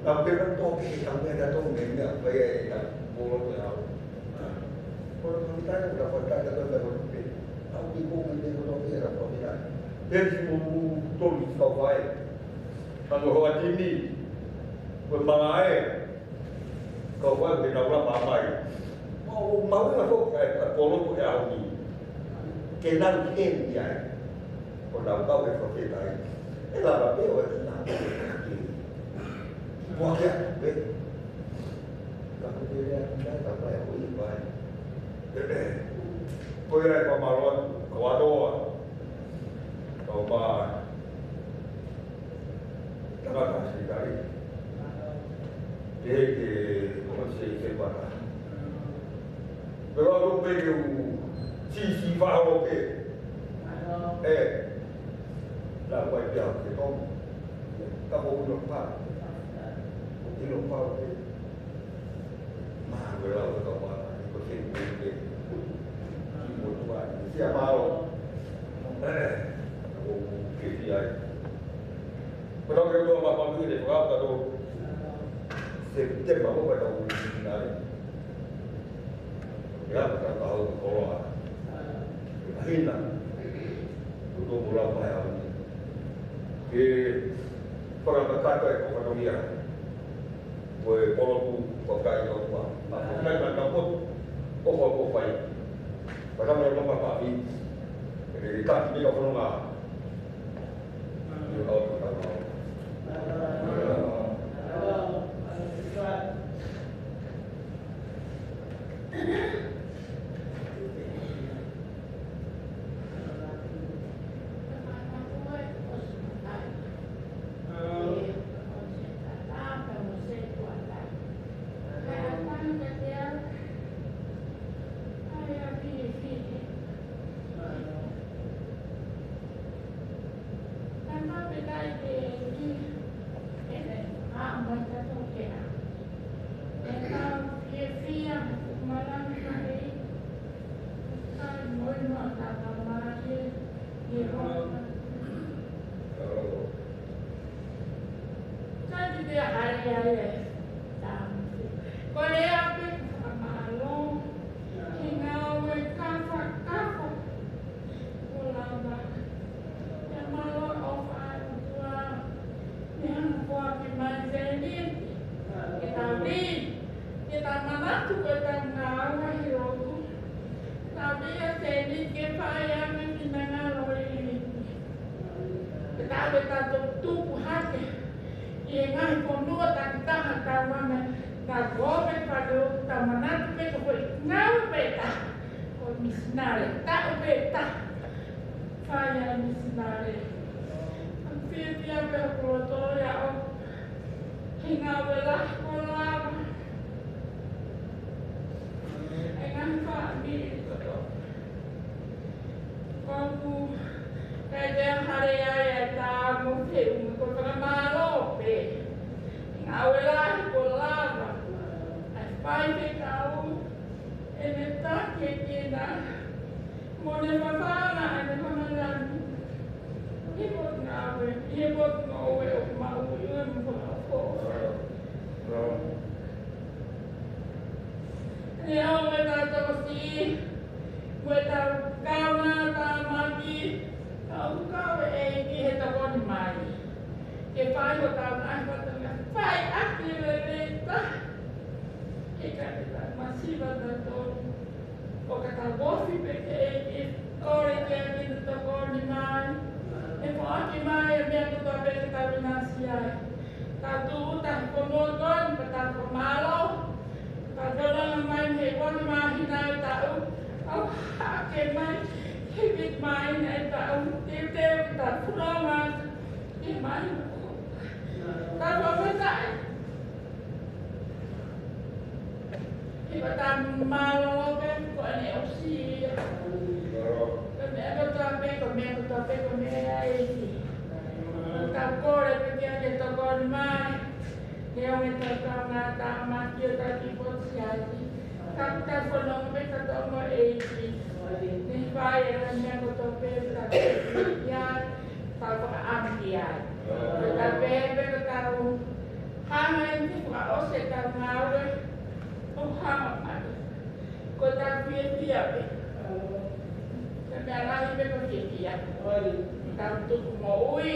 Na ke na tō ke he tau mea na tō mea mea, ko ia e na, ko lo te au. Ko lo te au, na ko ta ta ta ko pe. Au ki ko me ko lo ke ra ko ia. Pesi mo mo tolu kau fai. Ka ko hoa tini. Ko manga e. Kau fai ke nau lama mai. Mau, mau na ko ka e ka polo ko e au ni. Ke nau ke ni ai. Ko nau kau e ko ke tai. E lava pe o e na. Mua ke atu pe. Ka ko ke lea ki ai ka pai o i pai. Ko ia e pa maloa, ka watoa. Kau pa. Tangata si kari. Ke, ke, ko ma se, se pa. Pero a lo pe ke u, si, si fa lo pe. E. La pa pia ke tong. Ka mo uno pa. Uno pa pe. Ma, ko e lau ka pa, ko e ke, ke, ki mo tua, si a mao. E, ko ke ki ai. Ko tau ke ua ma pa mi le ka ka to. Sepitema ko ka tau ki nai. Ia, ka tau ka hau ko loa. Mahina. Ko tau ko lau mai au. Ke fakakakato e ko ka to ia. Ko e poloku, ko e kai ko pa. Ma ko kai ma ka pot. Ko ko ko fai. Ka ka me ko pa pa pi. Ke ke ka ki me ka fononga. Ke ka o ka ka. Ko e lea pē fakamālō, ki he ngāue kafakafa, ko lava, ke mālō ʻofa ʻa e ʻOtua, ke hanga ko ā ke mai tēniti, ke tau lī, ke tau manatu ko e tau ngāue he lotu, tau lī ʻa tēniti ke fai ʻa e meʻa ngalo ʻi he lī. Ke tau ke tau tupu hake, ʻi he ngaahi fonua takitaha tau mame, tau kō me palo, tau manatu me ko koe ngāue pē ta. Ko Misinale, taʻu pē taha. Fai ai misinale. Fiefia pē hoku loto ia ʻo he ngāue lahi kuo lava. ʻE ngaahi fāmili kotoa. Ko ʻeku, kae te hale ai ʻa e tā mo feʻunga ko e fakamālō pē. Ngāue lahi kuo lava. ʻA e faifekau, ʻene taki kina. Mo ne fafanga ʻene fanga lanu. He potu ngāue, he potu ngāue ʻoku maʻu ʻi he mo fakaʻofoʻofa. Neongo ʻetau tokosiʻi, mo ʻetau kaungātāmaki, ka ʻoku kau e ʻEiki he tokoni mai. Ke fai hotau ngaahi fatongia, fai ʻaki e lelei taha. He ka te tau masiva tautolu. ʻO ka tau ofi pē ki he ʻEiki, kole ke ʻEiki ne tokoni mai. ʻE foaki mai e meʻa kotoa pē ke tau ʻinasi ai. Tau tūʻuta he fonua ko eni pea tau fakamālō. Tau tolonga mai he ua nima māhina e taʻu. Tau hake mai he fitu māhina e taʻu. Teuteu ke tau fononga atu ki he māhina ko ē. Tau fakafetaʻi. He ʻoku tau mālōlō pē ko ʻene ʻosi ia. Ko e meʻa kotoa pē, ko e meʻa kotoa pē, ko e meʻa ia ʻEiki. Tau kole pē ke ʻEiki tokoni mai. Neongo ʻetau kaungātāmaki ʻo tau kiʻi potu siasi. Ka tau fononga pē ka tau mo ʻEiki. Ne fai e ngaahi meʻa kotoa pē, tau pē ia, tau fakaʻamu ki ai. Tau pē pē ka tau hanga ʻe he fakaʻosi ʻetau ngāue, ʻo hanga mai. Ko ʻetau fiefia pē. Ko e meʻa lahi pē ko e fiefia. Tau tuku moʻui.